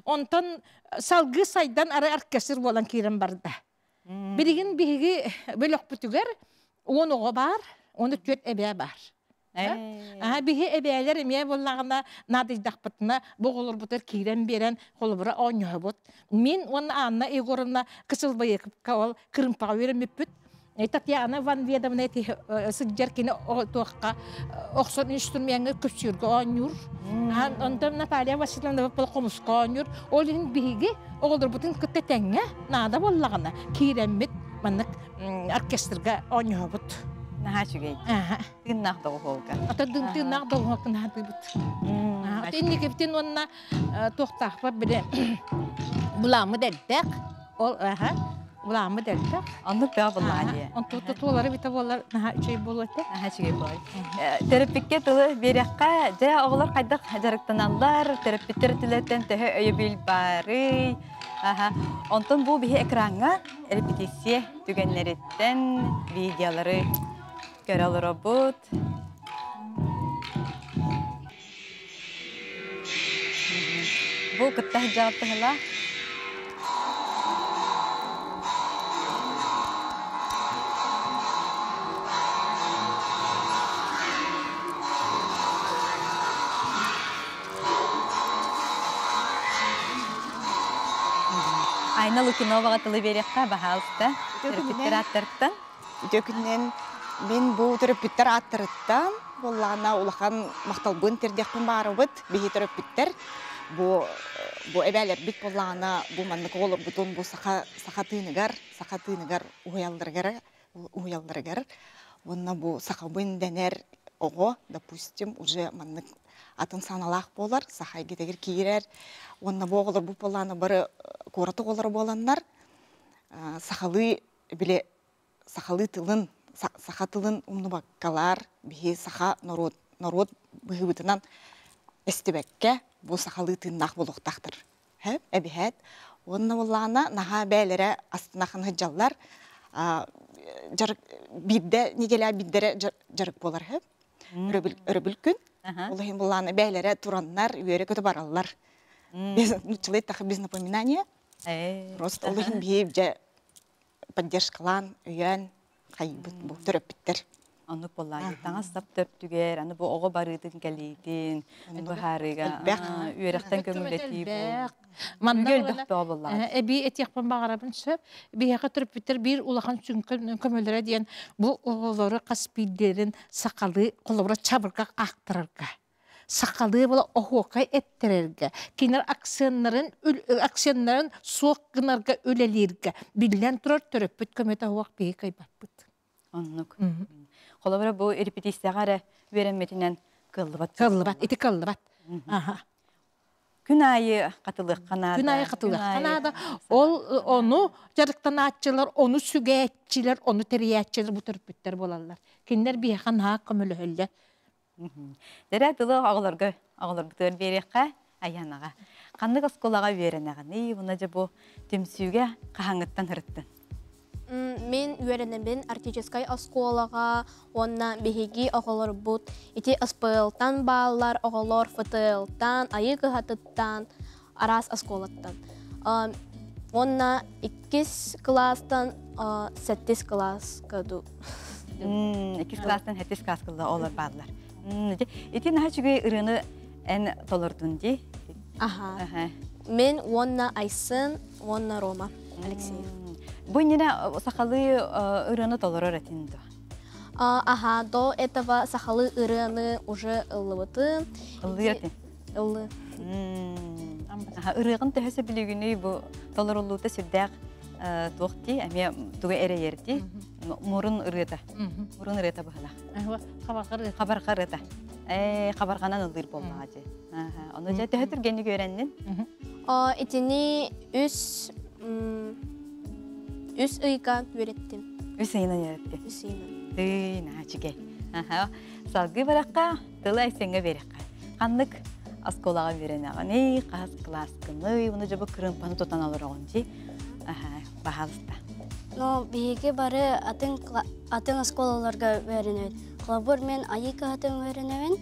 Онтон салгыы сайдан ары оркестр буолан киирэн барда. Билигин биһиги бөлөхпүтүгэр 10 оҕо баар, оны түөрт эбээ баар. Аа биһи эбээлэр эмиэ буоллаҕына наадыйдахпытына бу оҕолорбутугар киирэн биэрэн холобура оонньоһобут. Мин уонна Анна Егоровна Кысылбайыкка ол кырымпаҕа үөрэммиппит. Татьяна Иван Ведовна ити сылдьар кини туохха охсон инструмеҥҥа көпсүүргэ оонньуур. Онтон Наталья Васильевна хомуска оонньуур. Ол иһин биһиги оҕолорбутун кытта тэҥҥэ наада буоллаҕына киирэммит маннык оркестрга оонньоһобут. Наһаа үчүгэй. Тыыннаах доҕуһуолга. Ата тыыннаах доҕуһуолга наһаатыыбыт. Инникибитин уонна туохтаахпар били буламмыт элбэх. Ол аха буламмыт элбэх. Оннук бөҕө буллаҕа дии. Онту тутуулары бите буолар наһаа үчүгэй буолуо этэ. Наһаа үчүгэй буолар. Төрөппүккэ тылы биэриэххэ, дьэ оҕолор хайдах дьарыктаналлар, төрөппүттэр өттүлэриттэн төһө өйөбүл баарый? Аха. Онтон бу биһи экраҥҥа репетиция түгэннэриттэн видеолары көрө олоробут. Бу кытта сылдьаҕыт тыһыла. Айна Лукиноваҕа тылы биэриэххэ, баһаалыста. Төрөппүттэр ааттарыттан. Үтүө күнүнэн мин бу төрөппүттэр ааттарыттан Буоллаҕына улахан махталбын тирдиэхпин баарыбыт биһи төрөппүттэр бу бу эбээлэрбит буоллаҕына бу маннык оҕолорбутун бу саха саха тыыныгар саха тыыныгар уһуйалларыгар уһуйалларыгар уонна бу сахабын дэнэр оҕо допустим уже маннык атын сааналаах буолар саха эйгэтигэр киирэр уонна бу оҕолорбут буоллаҕына бары куорат оҕолоро буоланнар сахалыы били сахалыы тылын саха тылын умнубаккалар биһи саха норуот норуот быһыыбытынан эстибэккэ бу сахалыы тыыннаах буолуохтаахтар эбиһээт уонна буоллаҕына наһаа бэйэлэрэ астына сылдьаллар дьарык биирдэ неделя биирдэрэ дьарык буолар өрөбүл өрөбүл күн ол иһин буоллаҕына бэйэлэрэ тураннар үөрэ-көтө бараллар без нууччалыы эттэххэ без напоминания просто ол иһин биһи дьэ поддержкалаан, өйөөн хайбыт бу төрөппүттэр. Оннук буоллаҕа таҥас сап төртүгэр, аны бу оҕо барыытын кэлиитин быһаарыыга үөрэхтэн көҥүллэтии Манна эбии этиэхпин баҕарабын сөп. Биһиэхэ төрөппүттэр биир улахан сүҥкэн көмөлөрө диэн бу оҕолору хас биирдэрин сахалыы холобура чабырҕах аахтарарга сахалыы була оһуокай эттэрэргэ, кинилэр акценнарын, акценнарын суох гынарга үлэлииргэ биллэн турар төрөппүт көмөтө суох биһи кыайбаппыт. Оннук. Холобура бу репетицияҕа эрэ үөрэммитинэн кыаллыбат. Кыаллыбат, ити кыаллыбат. Аха. Күн аайы хатылыахха наада. Күн аайы хатылыахха наада. Ол ону дьарыктанааччылар, ону сүгээччилэр, ону тэрийээччилэр бу төрөппүттэр буолаллар. Кинилэр биһиэхэ наһаа көмөлөһөллөр. Дэрэ тылы оҕолорго оҕолорбутугар биэриэххэ Аянаҕа. Ханнык оскуолаҕа үөрэнэҕиний? Уонна дьэ бу түмсүүгэ хаһааҥҥыттан ырыттын? Мин үөрэнэбин артическай оскуолаҕа уонна биһиги оҕолорбут ити СПЛ-тан бааллар оҕолор ФТЛ-тан, Айыы кыһатыттан, араас оскуолаттан. Уонна иккис кылаастан сэттис кылааска ду. Иккис кылаастан сэттис кылааска олор бааллар. Ити наһаа үчүгэй ырыаны эн толордун дии. Аха. Мен уонна Айсын уонна Рома Алексеев. Бу иннинэ сахалыы ырыаны толорор этин дуо? Аха, до этого сахалыы ырыаны уже ыллыбытым. Ыллыыр этин? Ыллы. Ырыаҕын төһө сөбүлүүгүнүй бу толоруллуута сүрдээх туох дии эмиэ тугу эрэйэр дии мурун ырыата мурун ырыата быһылаах хабарҕа ырыата ээ хабарҕанан ыллыыр буоллаҕа дии ону дьэ төһө түргэнник үөрэннин Итини үс үс ыйга үөрэттим. Үс ыйынан үөрэттим. Үс ыйынан. Тыый, наачыгай. Салгыы барахха, тылы Айсеҥҥа биэрэххэ. Ханнык оскуолаҕа үөрэнэҕиний, хаһыс кылааскыный, уну дьэ бу кырыымпаны тутан олороҕун дии. Баһаалыста. Но биһиги бары атын атын оскуолаларга үөрэнэбит. Холобур, мен Айыы кыһатын үөрэнэбин.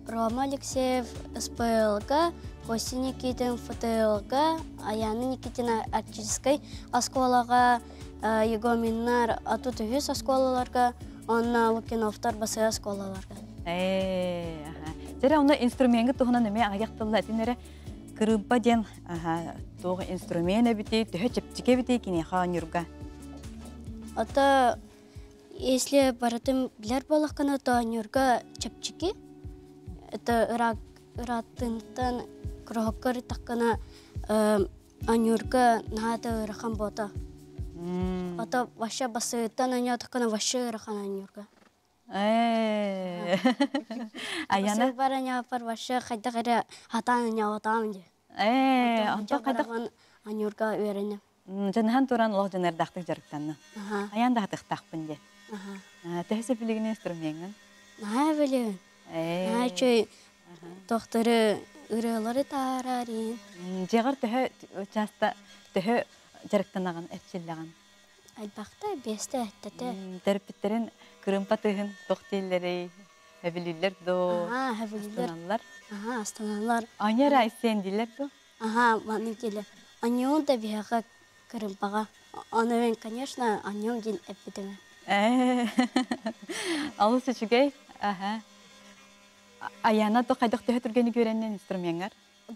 Рома Алексеев СПЛ-га, Костя Никитин ФТЛ-га, Аяна Никитина Арктическай оскуолаҕа, Егоминнар отут үһүс оскуолаларга, уонна Лукиновтар БС оскуолаларга. Ээ, Дьэрэ, онно инструмеҥҥа туһунан эмиэ аҕыйах тылла этин эрэ. Кырыымпа диэн туох инструмент эбитий, төһө чэпчэки эбитий киниэхэ оонньуурга? Ото если барытын билэр буоллаххына, то оонньуурга чэпчэки. Это ырааттынтан кроһокко ырыттаххына оонньуурга наһаа да ыарахан буолта. Ото вообще бассыыттан оонньоотоххуна вообще ыарахан оонньуурга. Ээ. Аяна? Бар оонньооппор вообще хайдах эрэ хатаан оонньообатаҕым дии. Ээ, онтон хайдах оонньуурга үөрэнним. Дьаныһан туран олох дьаныардаахтык дьарыктанна. Айаан да хатыахтаахпын диэн. Төһө сөбүлүгүн инструмеҥҥын? Наһаа билигин. Наһаа үчүгэй тохтору ырыалары таһаарар иһин. Дьиэҕэр төһө часто төһө дьарыктанаҕын, эрчиллэҕин? Элбэхтэ, биэстэ, эттэтэ. Төрөппүттэрин кырыымпа тыаһын туох дииллэрий? Хэбилииллэр доо? Аһаа, хэбилииллэр. Астаналлар? Аһаа, астаналлар. Оонньоор айсен дииллэр дуу? Аһаа, маннык дииллэр. Оонньуун да биһиэхэ кырыымпаҕа. Ону мин, конечно, оонньуум диэн эппитим. Ээ, олус үчүгэй. Аһа. Аяна то хайдах төһө түргэнник үөрэннин инструменҥар?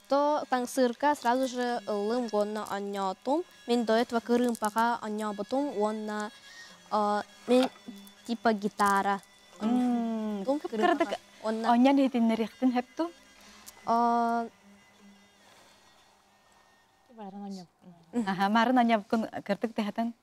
То таҥсыырга сразу же ыллым уонна оонньоотум. Мин до этого кырыымпаҕа оонньообутум уонна мен типа гитара. Кырадык онньан иһитиннэриэхтин сөп дуу? Аха, марын онньапкын кырдык тыһатан.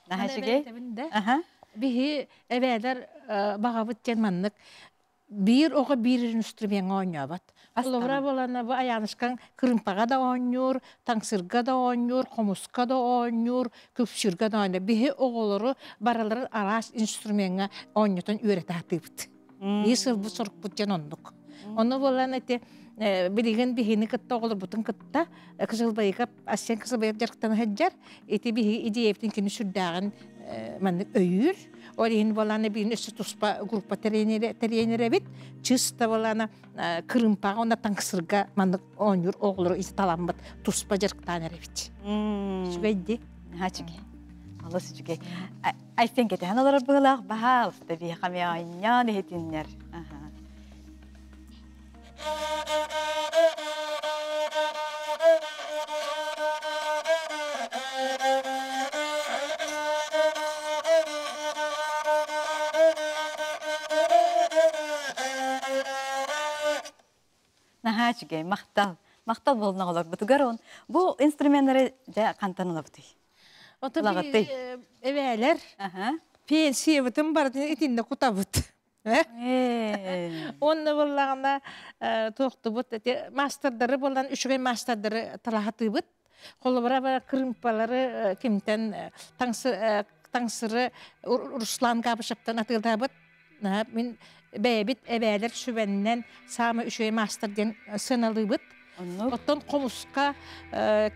Наһаа үчүгэй. Аха. Биһи эбээлэр баҕабыт диэн маннык биир оҕо биир инструмеҥҥа оонньообот. Холобура буолана бу Аянышкаҥ кырыымпаҕа да оонньуур, таҥсырга да оонньуур, хомуска да оонньуур, күпсүүргэ да оонньуур. Биһи оҕолору барыларын араас инструмеҥҥа оонньотон үөрэтэ сатыыбыт. Биир сылбыт сорукпут диэн оннук. Ону буолан ити билигин биһини кытта оҕолорбутун кытта Кызылбайга Арсен Кызылбаев дьарыктана сылдьар. Ити биһиги идеябытын кини сүрдээҕин маннык өйүүр. Ол иһин буолаана биһини өссө туспа группа тэрийэн эбит. Чыста буолаана кырыымпаҕа уонна таҥсырга маннык оонньуур оҕолору ити таламмыт туспа дьарыктаан эрэбит. Үчүгэй дии. Үчүгэй. Алыс үчүгэй. Айсен кэтэһэн олорор быһыылаах баһаалыста биһиэхэ эмиэ оонньоон иһитиннэр. Наһаа үчүгэй, махтал. Махтал буолун оҕолорбутугар он. Бу инструменнары дьэ хантан ылабытый? Ото эбээлэр пенсиябытын барытын итиннэ кутабыт. Онно буоллаҕына туохтубут эти маастардары буолан үчүгэй маастардары талаһатыыбыт. Холобура кырыымпалары кимтэн таҥсыры Руслан Габышевтан атыылаабыт. Мин бэйэбит эбээлэр сүбэннэн саамай үчүгэй маастар диэн сыаналыыбыт. Оттон хомуска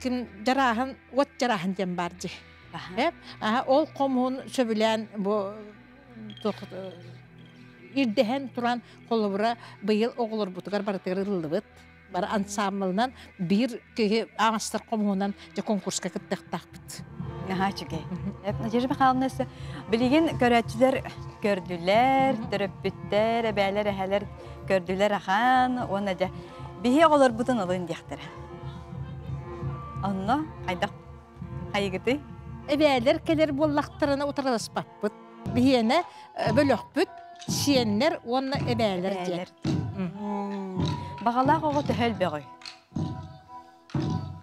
ким дьарааһын, уот дьарааһын диэн баар дии. Ол хомуһун сөбүлээн бу ирдэһэн туран холобура быйыл оҕолорбутугар барытыгар ыллыбыт. Бары ансаамбылынан биир киһи аҥастар хомуһунан дьэ конкурска кыттыахтаахпыт. Наһаа үчүгэй. Надежда Михайловна билигин көрөөччүлэр көрдүлэр, төрөппүттэр, эбээлэр, эһэлэр көрдүлэр ахан уонна дьэ биһи оҕолорбутун ылын диэхтэрэ. Онно хайдах хайыгытый? Эбээлэр кэлэр буоллахтарына утарыласпаппыт. Биһиэнэ бөлөхпүт сиэннэр уонна эбээлэр диэн. Баҕалаах оҕо төһө элбэҕүй?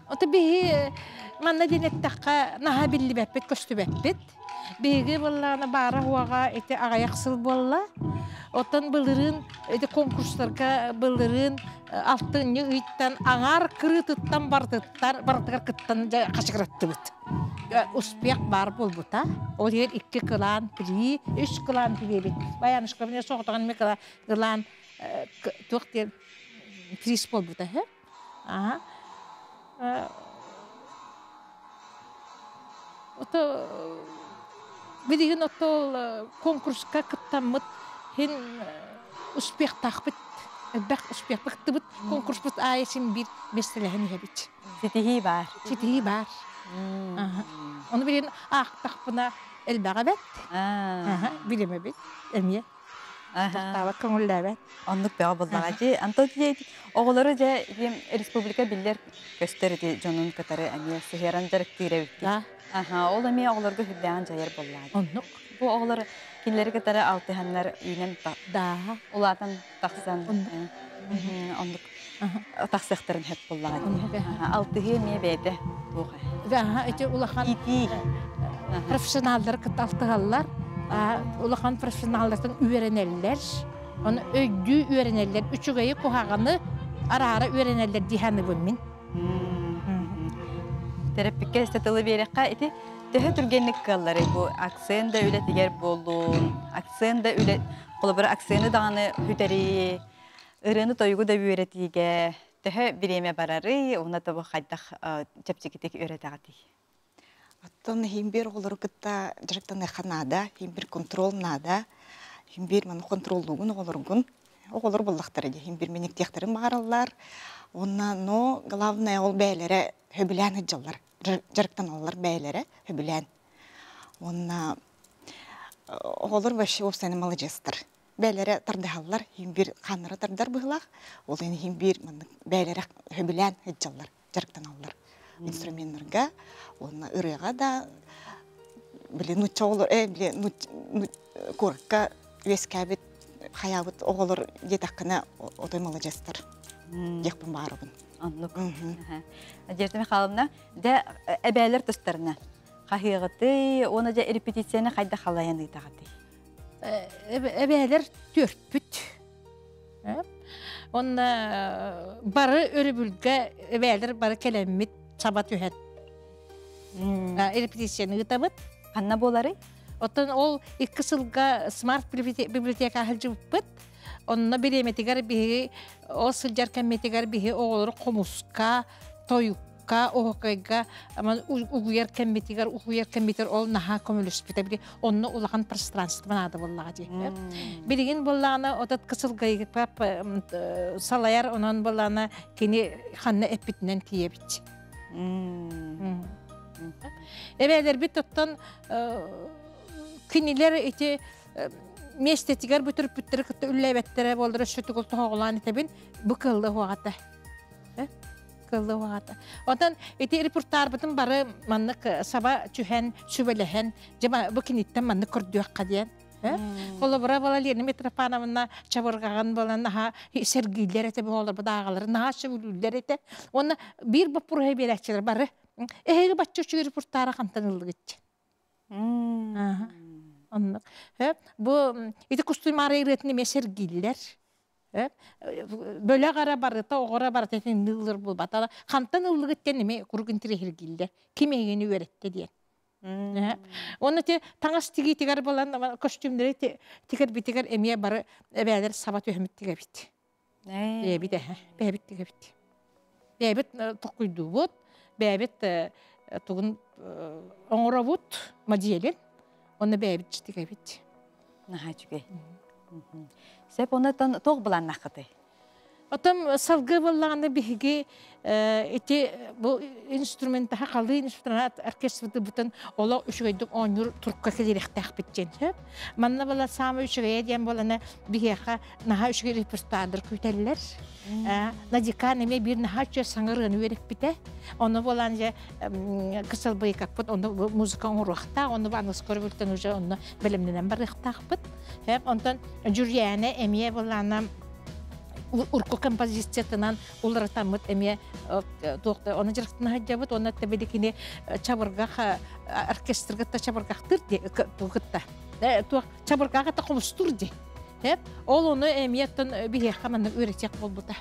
Ото биһи манна диэн эттэххэ наһаа биллибэппит, көстүбэппит. Биһиги буоллаҕына баара уоҕа ити аҕыйах сыл буолла. Оттон былырыын ити конкурстарга былырыын алтынньы ыйтан аҥаар кырыытыттан барытыттар барытыгар кыттан дьэ хачыгыраттыбыт. Успех баар буолбута. Ол иһин икки кылаан пили, үс кылаан пилиэбит. Баянышка мне соҕотоҕун эмиэ кылаан туох диэн приз буолбута үһү. Аха. Ото билигин ото конкурска кыттаммыт хин успехтаахпыт элбэх успехпыт кыттыбыт конкурспут аайы син биир миэстэлэһэн иһэбит. Ситиһии баар. Ситиһии баар. Ону билигин аахтахпына элбэҕэ эбэт. Билимэбит эмиэ. Тохтообот көҥүллээбэт. Оннук бөҕө буллаҕа дии. Антон оҕолору дьэ республика биллэр көстөр ити дьонун кытары эмиэ сыһыаран дьарыктыыр эбиккит. Аха, ол эмиэ оҕолорго сүрдээҕин дьайар буоллаҕа. Оннук. Бу оҕолор кинилэри кытары алтыһаннар үүнэн улаатан тахсан оннук тахсыахтарын сөп буоллаҕа дии. Алтыһыы эмиэ бэйэтэ туох Ити улахан профессионаллар кытта алтыһаллар. Улахан профессионаллартан үөрэнэллэр. Оны өйдүү үөрэнэллэр. Үчүгэйи куһаҕаны араара үөрэнэллэр дии саныыбын мин. Терапевтка тылы биэрэххэ ити төһө түргэнник кыалларый бу акцент да үлэтигэр буоллун, акцент да үлэ холобура акцены даҕаны сүтэрии, ырыаны-тойугу да үөрэтиигэ төһө бириэмэ барарый, уонна тобу хайдах чэпчэкитик үөрэтэҕитий? Оттон иһин биир оҕолору кытта дьарыктаныахха наада, иһин биир контрол наада, иһин биир маны контроллуугун оҕолоргун. Оҕолор буллахтара дии, иһин биир миниктиэхтэрин баҕараллар. Уонна но главное ол бэйэлэрэ сөбүлээн сылдьаллар, дьарыктаналлар бэйэлэрэ сөбүлээн. Уонна оҕолор вообще уопсайынан маладьыастар. Бээлэрэ тардыһаллар, иһин биир хааннара тардар быһыылаах. Ол иһин биир маннык бээлэрэ сөбүлээн сылдьаллар, дьарыктаналлар инструменнарга уонна ырыаҕа да били нуучча оҕолор били куоракка үөскээбит хайаабыт оҕолор диэтэххинэ отой маладьыастар диэхпин баарабын. Оннук. Надежда Михайловна, дэ эбээлэр тустарына хаһыаҕытый уонна дьэ репетицияны хайда халайан ыытаҕытый? Эбээлэр түөрпүт. Онна бары өрөбүлгэ эбээлэр бары кэлэммит саба түһэн репетицияны ыытабыт. Ханна буоларый? Оттон ол икки сылга смарт библиотека сылдьыбыппыт. Онно бириэмэтигэр биһиги ол сылдьар кэммитигэр биһи оҕолору хомуска, тойукка, оһокойга угуйар кэммитигэр, угуйар кэммитигэр ол наһаа көмөлөспүтэ. Били онно улахан пространство наада буоллаҕа дии. Билигин буоллаҕына отат кысылгайга салайар, онон буоллаҕына кини ханна эппитинэн тиийэбит. Эбээлэрбит оттон кинилэр ити миэстэтигэр бүтүрпүттэри кытта үллээбэттэрэ буоллар өссө тугул тоһоҕолоон этэбин бу кыллы уоҕата кыллы уоҕата онтон ити репортарбытын бары маннык саба түһэн сүбэлэһэн дьэ бу киниттэн маннык көрдүөххэ диэн Холобура була Лена Митрофановна чабырҕаҕын буолан наһаа сэргииллэр этэ буолар дааҕалары наһаа сөбүлүүллэр этэ. Уонна биир боппуруоһу биэрээччилэр бары эһиги бачча үчүгэй репортара хантан ыллыгыт? Оннук. Бу ити кустуймаары ырыатын эмиэ сэргииллэр. Бөлөх эрэ барыта, оҕо эрэ барыта итинник ыллыр буолбата. Хантан ыллыгыт диэн эмиэ куруук интириэһиргииллэр. Ким эйигини үөрэттэ диэн. Уонна ти таҥас тигиитигэр буолан костюмнары тигэрбитигэр эмиэ бары эбээлэр саба түһэммит тигэбит. Бэйэбит эһэ, бэйэбит тигэбит. Бэйэбит токуйдуубут, бэйэбит тугун оҥоробут моделин, онно бэйэбит тигэбит. Наһаа үчүгэй. Сөп, оннотон туох былааннааххытый? Отон салгыы буоллаҕына биһиги ити бу инструментаха халыы инструмент оркестрбытын олох үчүгэйдик оонньуур турукка кэлиэхтээхпит диэн сөп. Манна була саамай үчүгэйэ диэн буолана биһиэхэ наһаа үчүгэй репертуардар күүтэллэр. Надикан эмиэ биир наһаа үчүгэй саҥа ырыаны үөрэппитэ. Ону буолан дьэ кысыл быйыкаппыт онно музыка оҥоруохтаах, онно аныгыс көрөбүлтэн уже онно бэлэмнэнэн барыахтаахпыт. Онтон Дьүрүйээнэ эмиэ буоллаана урку композициятынан уларытаммыт эмиэ туохта оны дьарыктана сылдьабыт уонна тэбиликини чабыргах оркестрга та чабыргахтыр ди кытта туох чабыргаҕа та хомустур ди ол ону эмиэ оттон биһиэхэ маннык үөрэтиэх буолбута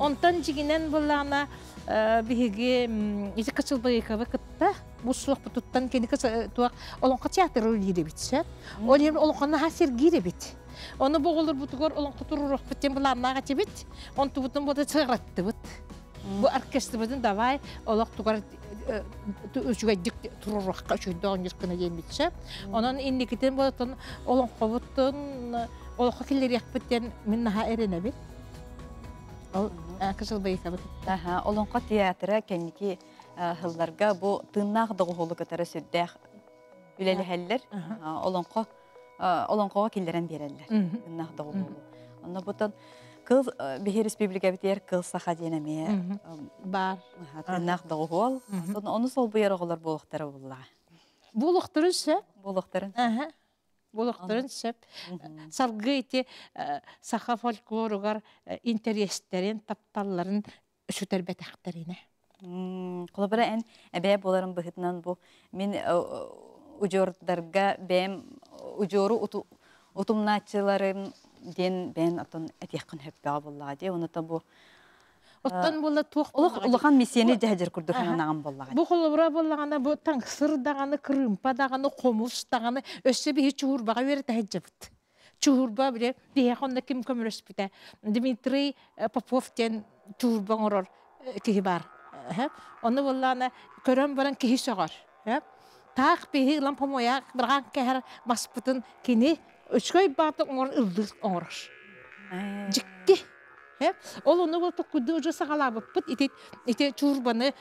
онтон дьигинэн буллаана биһиги ити Кычылбайыкабы кытта бу суохпутуттан кини туох олоҥхо театры үлэлиир эбит сөп ол иһин олоҥхону наһаа сэргиир эбит Ону бу оҕолорбутугар олоҥхо туруоруохпут диэн былааннаах этибит. Онтубутун буота сыҕараттыбыт. Бу оркестрбытын давай олох тугар үчүгэйдик туруоруохха үчүгэйдик оонньуур гына диэммитчэ. Онон инникитин буотун олоҥхобутун олоххо киллэриэхпит диэн мин наһаа эрэнэбин. Ол Кызыл Байыкабыт. Аха, олоҥхо театра кэнники сылларга бу тыыннаах доҕуһуолу кытары сүрдээх үлэлэһэллэр. Олоҥхо олоҥхоҕо киллэрэн биэрэллэр. Тыыннаах доҕуһуолу. Онно бутан кыл биһи республикабитигэр кыл саха диэн эмиэ баар. Тыыннаах доҕуһуол. Ону солбуйар оҕолор буолуохтара буллаҕа. Буолуохтарын сөп. Буолуохтарын. Буолуохтарын сөп. Салгыы ити саха фольклоругар интэриэстэрин, тапталларын сүтэрбэтэхтэринэ. Холобура эн эбээ буоларын быһыытынан бу мин удьуордарга бэйэм удьуору утумнааччыларым диэн бэйэн оттон этиэххин сөптөөҕө буоллаҕа дии. Онута бу Оттон буолла туох олох улахан миссияны дьэһдьэр курдук сананаҕын буоллаҕа. Бу холобура буоллаҕына бу таҥсыр даҕаны, кырыымпа даҕаны, хомус даҕаны өссө биһи чуһуурбаҕа үөрэтэ сылдьабыт. Чуһуурба бile биһиэхэ онно ким көмөлөспүтэ Дмитрий Попов диэн чуһуурба оҥорор киһи баар. Ону буоллаҕына көрөн баран киһи сөҕөр. Таах биһи ылан помояк бырҕаан кэһэр маспытын кини үчүгэй баата оҥорон ыллыыр оҥорор. Дьикти. Ол ону бу токкуйду уже саҕалаабыппыт ити ити чуурбаны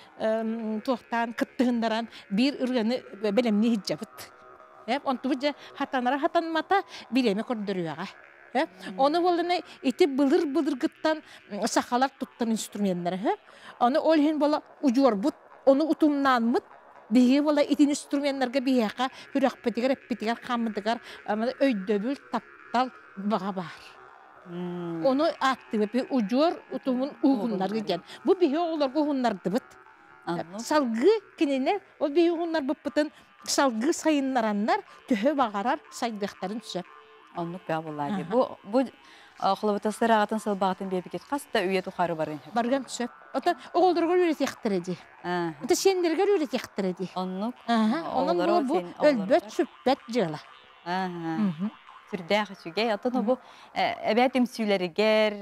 туохтаан кыттыһыннаран биир ырыаны бэлэмнии сылдьабыт. Онтубут дьэ хатанара хатанмата бириэмэ көрдөрүөҕэ. Ону буоллана ити былыр былыргыттан сахалар туттар инструменнара. Ону ол иһин буола удьуорбут, ону утумнаанмыт биһиги буола итин инструменнарга биһиэхэ сүрэхпитигэр, эппитигэр, хааммытыгар өйдөбүл, таптал баҕа баар. Ону ааттыыбыт удьуор утумун уһуннарыы диэн. Бу биһи оҕолорго уһуннардыбыт. Салгыы кинилэр ол биһи уһуннарбыппытын салгыы сайыннараннар төһө баҕарар сайдыахтарын сөп. Оннук баа буоллаа дии. Бу бу холобута сыраҕатын сылбаҕатын биэбикит хас да үйэ тухары барыан сөп. Барыан сөп. Оттон оҕолоргор үөрэтиэхтэрэ дии. Ата сиэннэригэр үөрэтиэхтэрэ дии. Оннук. Онон бу өлбөт сүппэт дьыала. Сүрдээх үчүгэй. Оттон бу эбээ түмсүүлэригэр,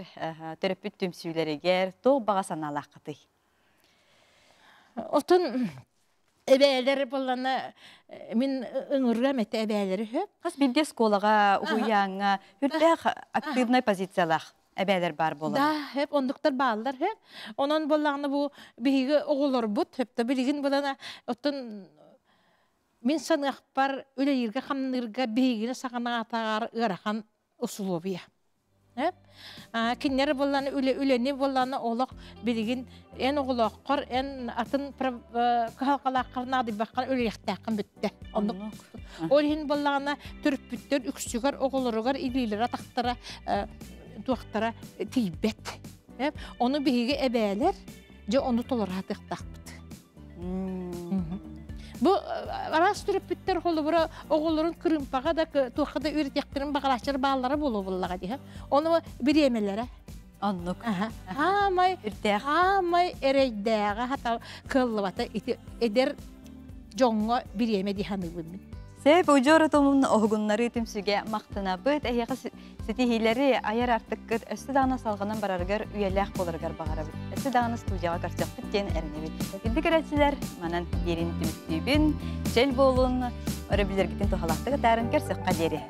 төрөппүт түмсүүлэригэр туох баҕа санаалааххытый? Отон эбээлэр буоллана мин ыҥырыам этэ эбээлэри үһү. Хас биирдии оскуолаҕа, уһуйааҥҥа үрдээх активнай позициялаах эбээлэр баар буолар. Да, хөп ондуктар бааллар хөп. Онон буоллаҕына бу биһиги оҕолорбут хөптө билигин булана оттон мин саныахпар үлэлииргэ-хамныырга биһигини саҕанаатаҕар ыарахан усулуобуйа. Кинилэр буоллаана үлэ үлэни буоллаана олох билигин эн оҕолооххор эн атын кыһалҕалааххар наадыйбаххар үлэлиэхтээххин бүттэ. Оннук. Ол иһин буоллаҕына төрөппүттэр үксүгэр оҕолоругар илиилэрэ атахтара туохтара тиийбэт. Ону биһиги эбээлэр дьэ ону толоро сатыахтаахпыт. Бу араас төрөппүттэр холобура оҕолорун кырыымпаҕа да туохха да үөрэтиэхтэрин баҕарааччылар бааллара буолуо буоллаҕа дии. Ону бириэмэлэрэ. Оннук. Аамай аамай эрэйдээҕэ хата кыаллыбата ити эдэр дьоҥҥо бириэмэ дии саныыбын мин. Сөп удьуор утумун оһугуннарыы түмсүүгэ махтанабыт. Эһиэхэ ситиһиилэри айар артыккыт өссө даҕаны салҕанан барарыгар үйэлээх буоларыгар баҕарабыт. Өссө даҕаны студияҕа көрсөхпүт диэн эрэнэбит. Үрдүк эрээччилэр, манан биэрин түмүктүүбүн. Чөл буолун, өрөбүллэргитин туһалаахтык атаарын көрсөххө диэри.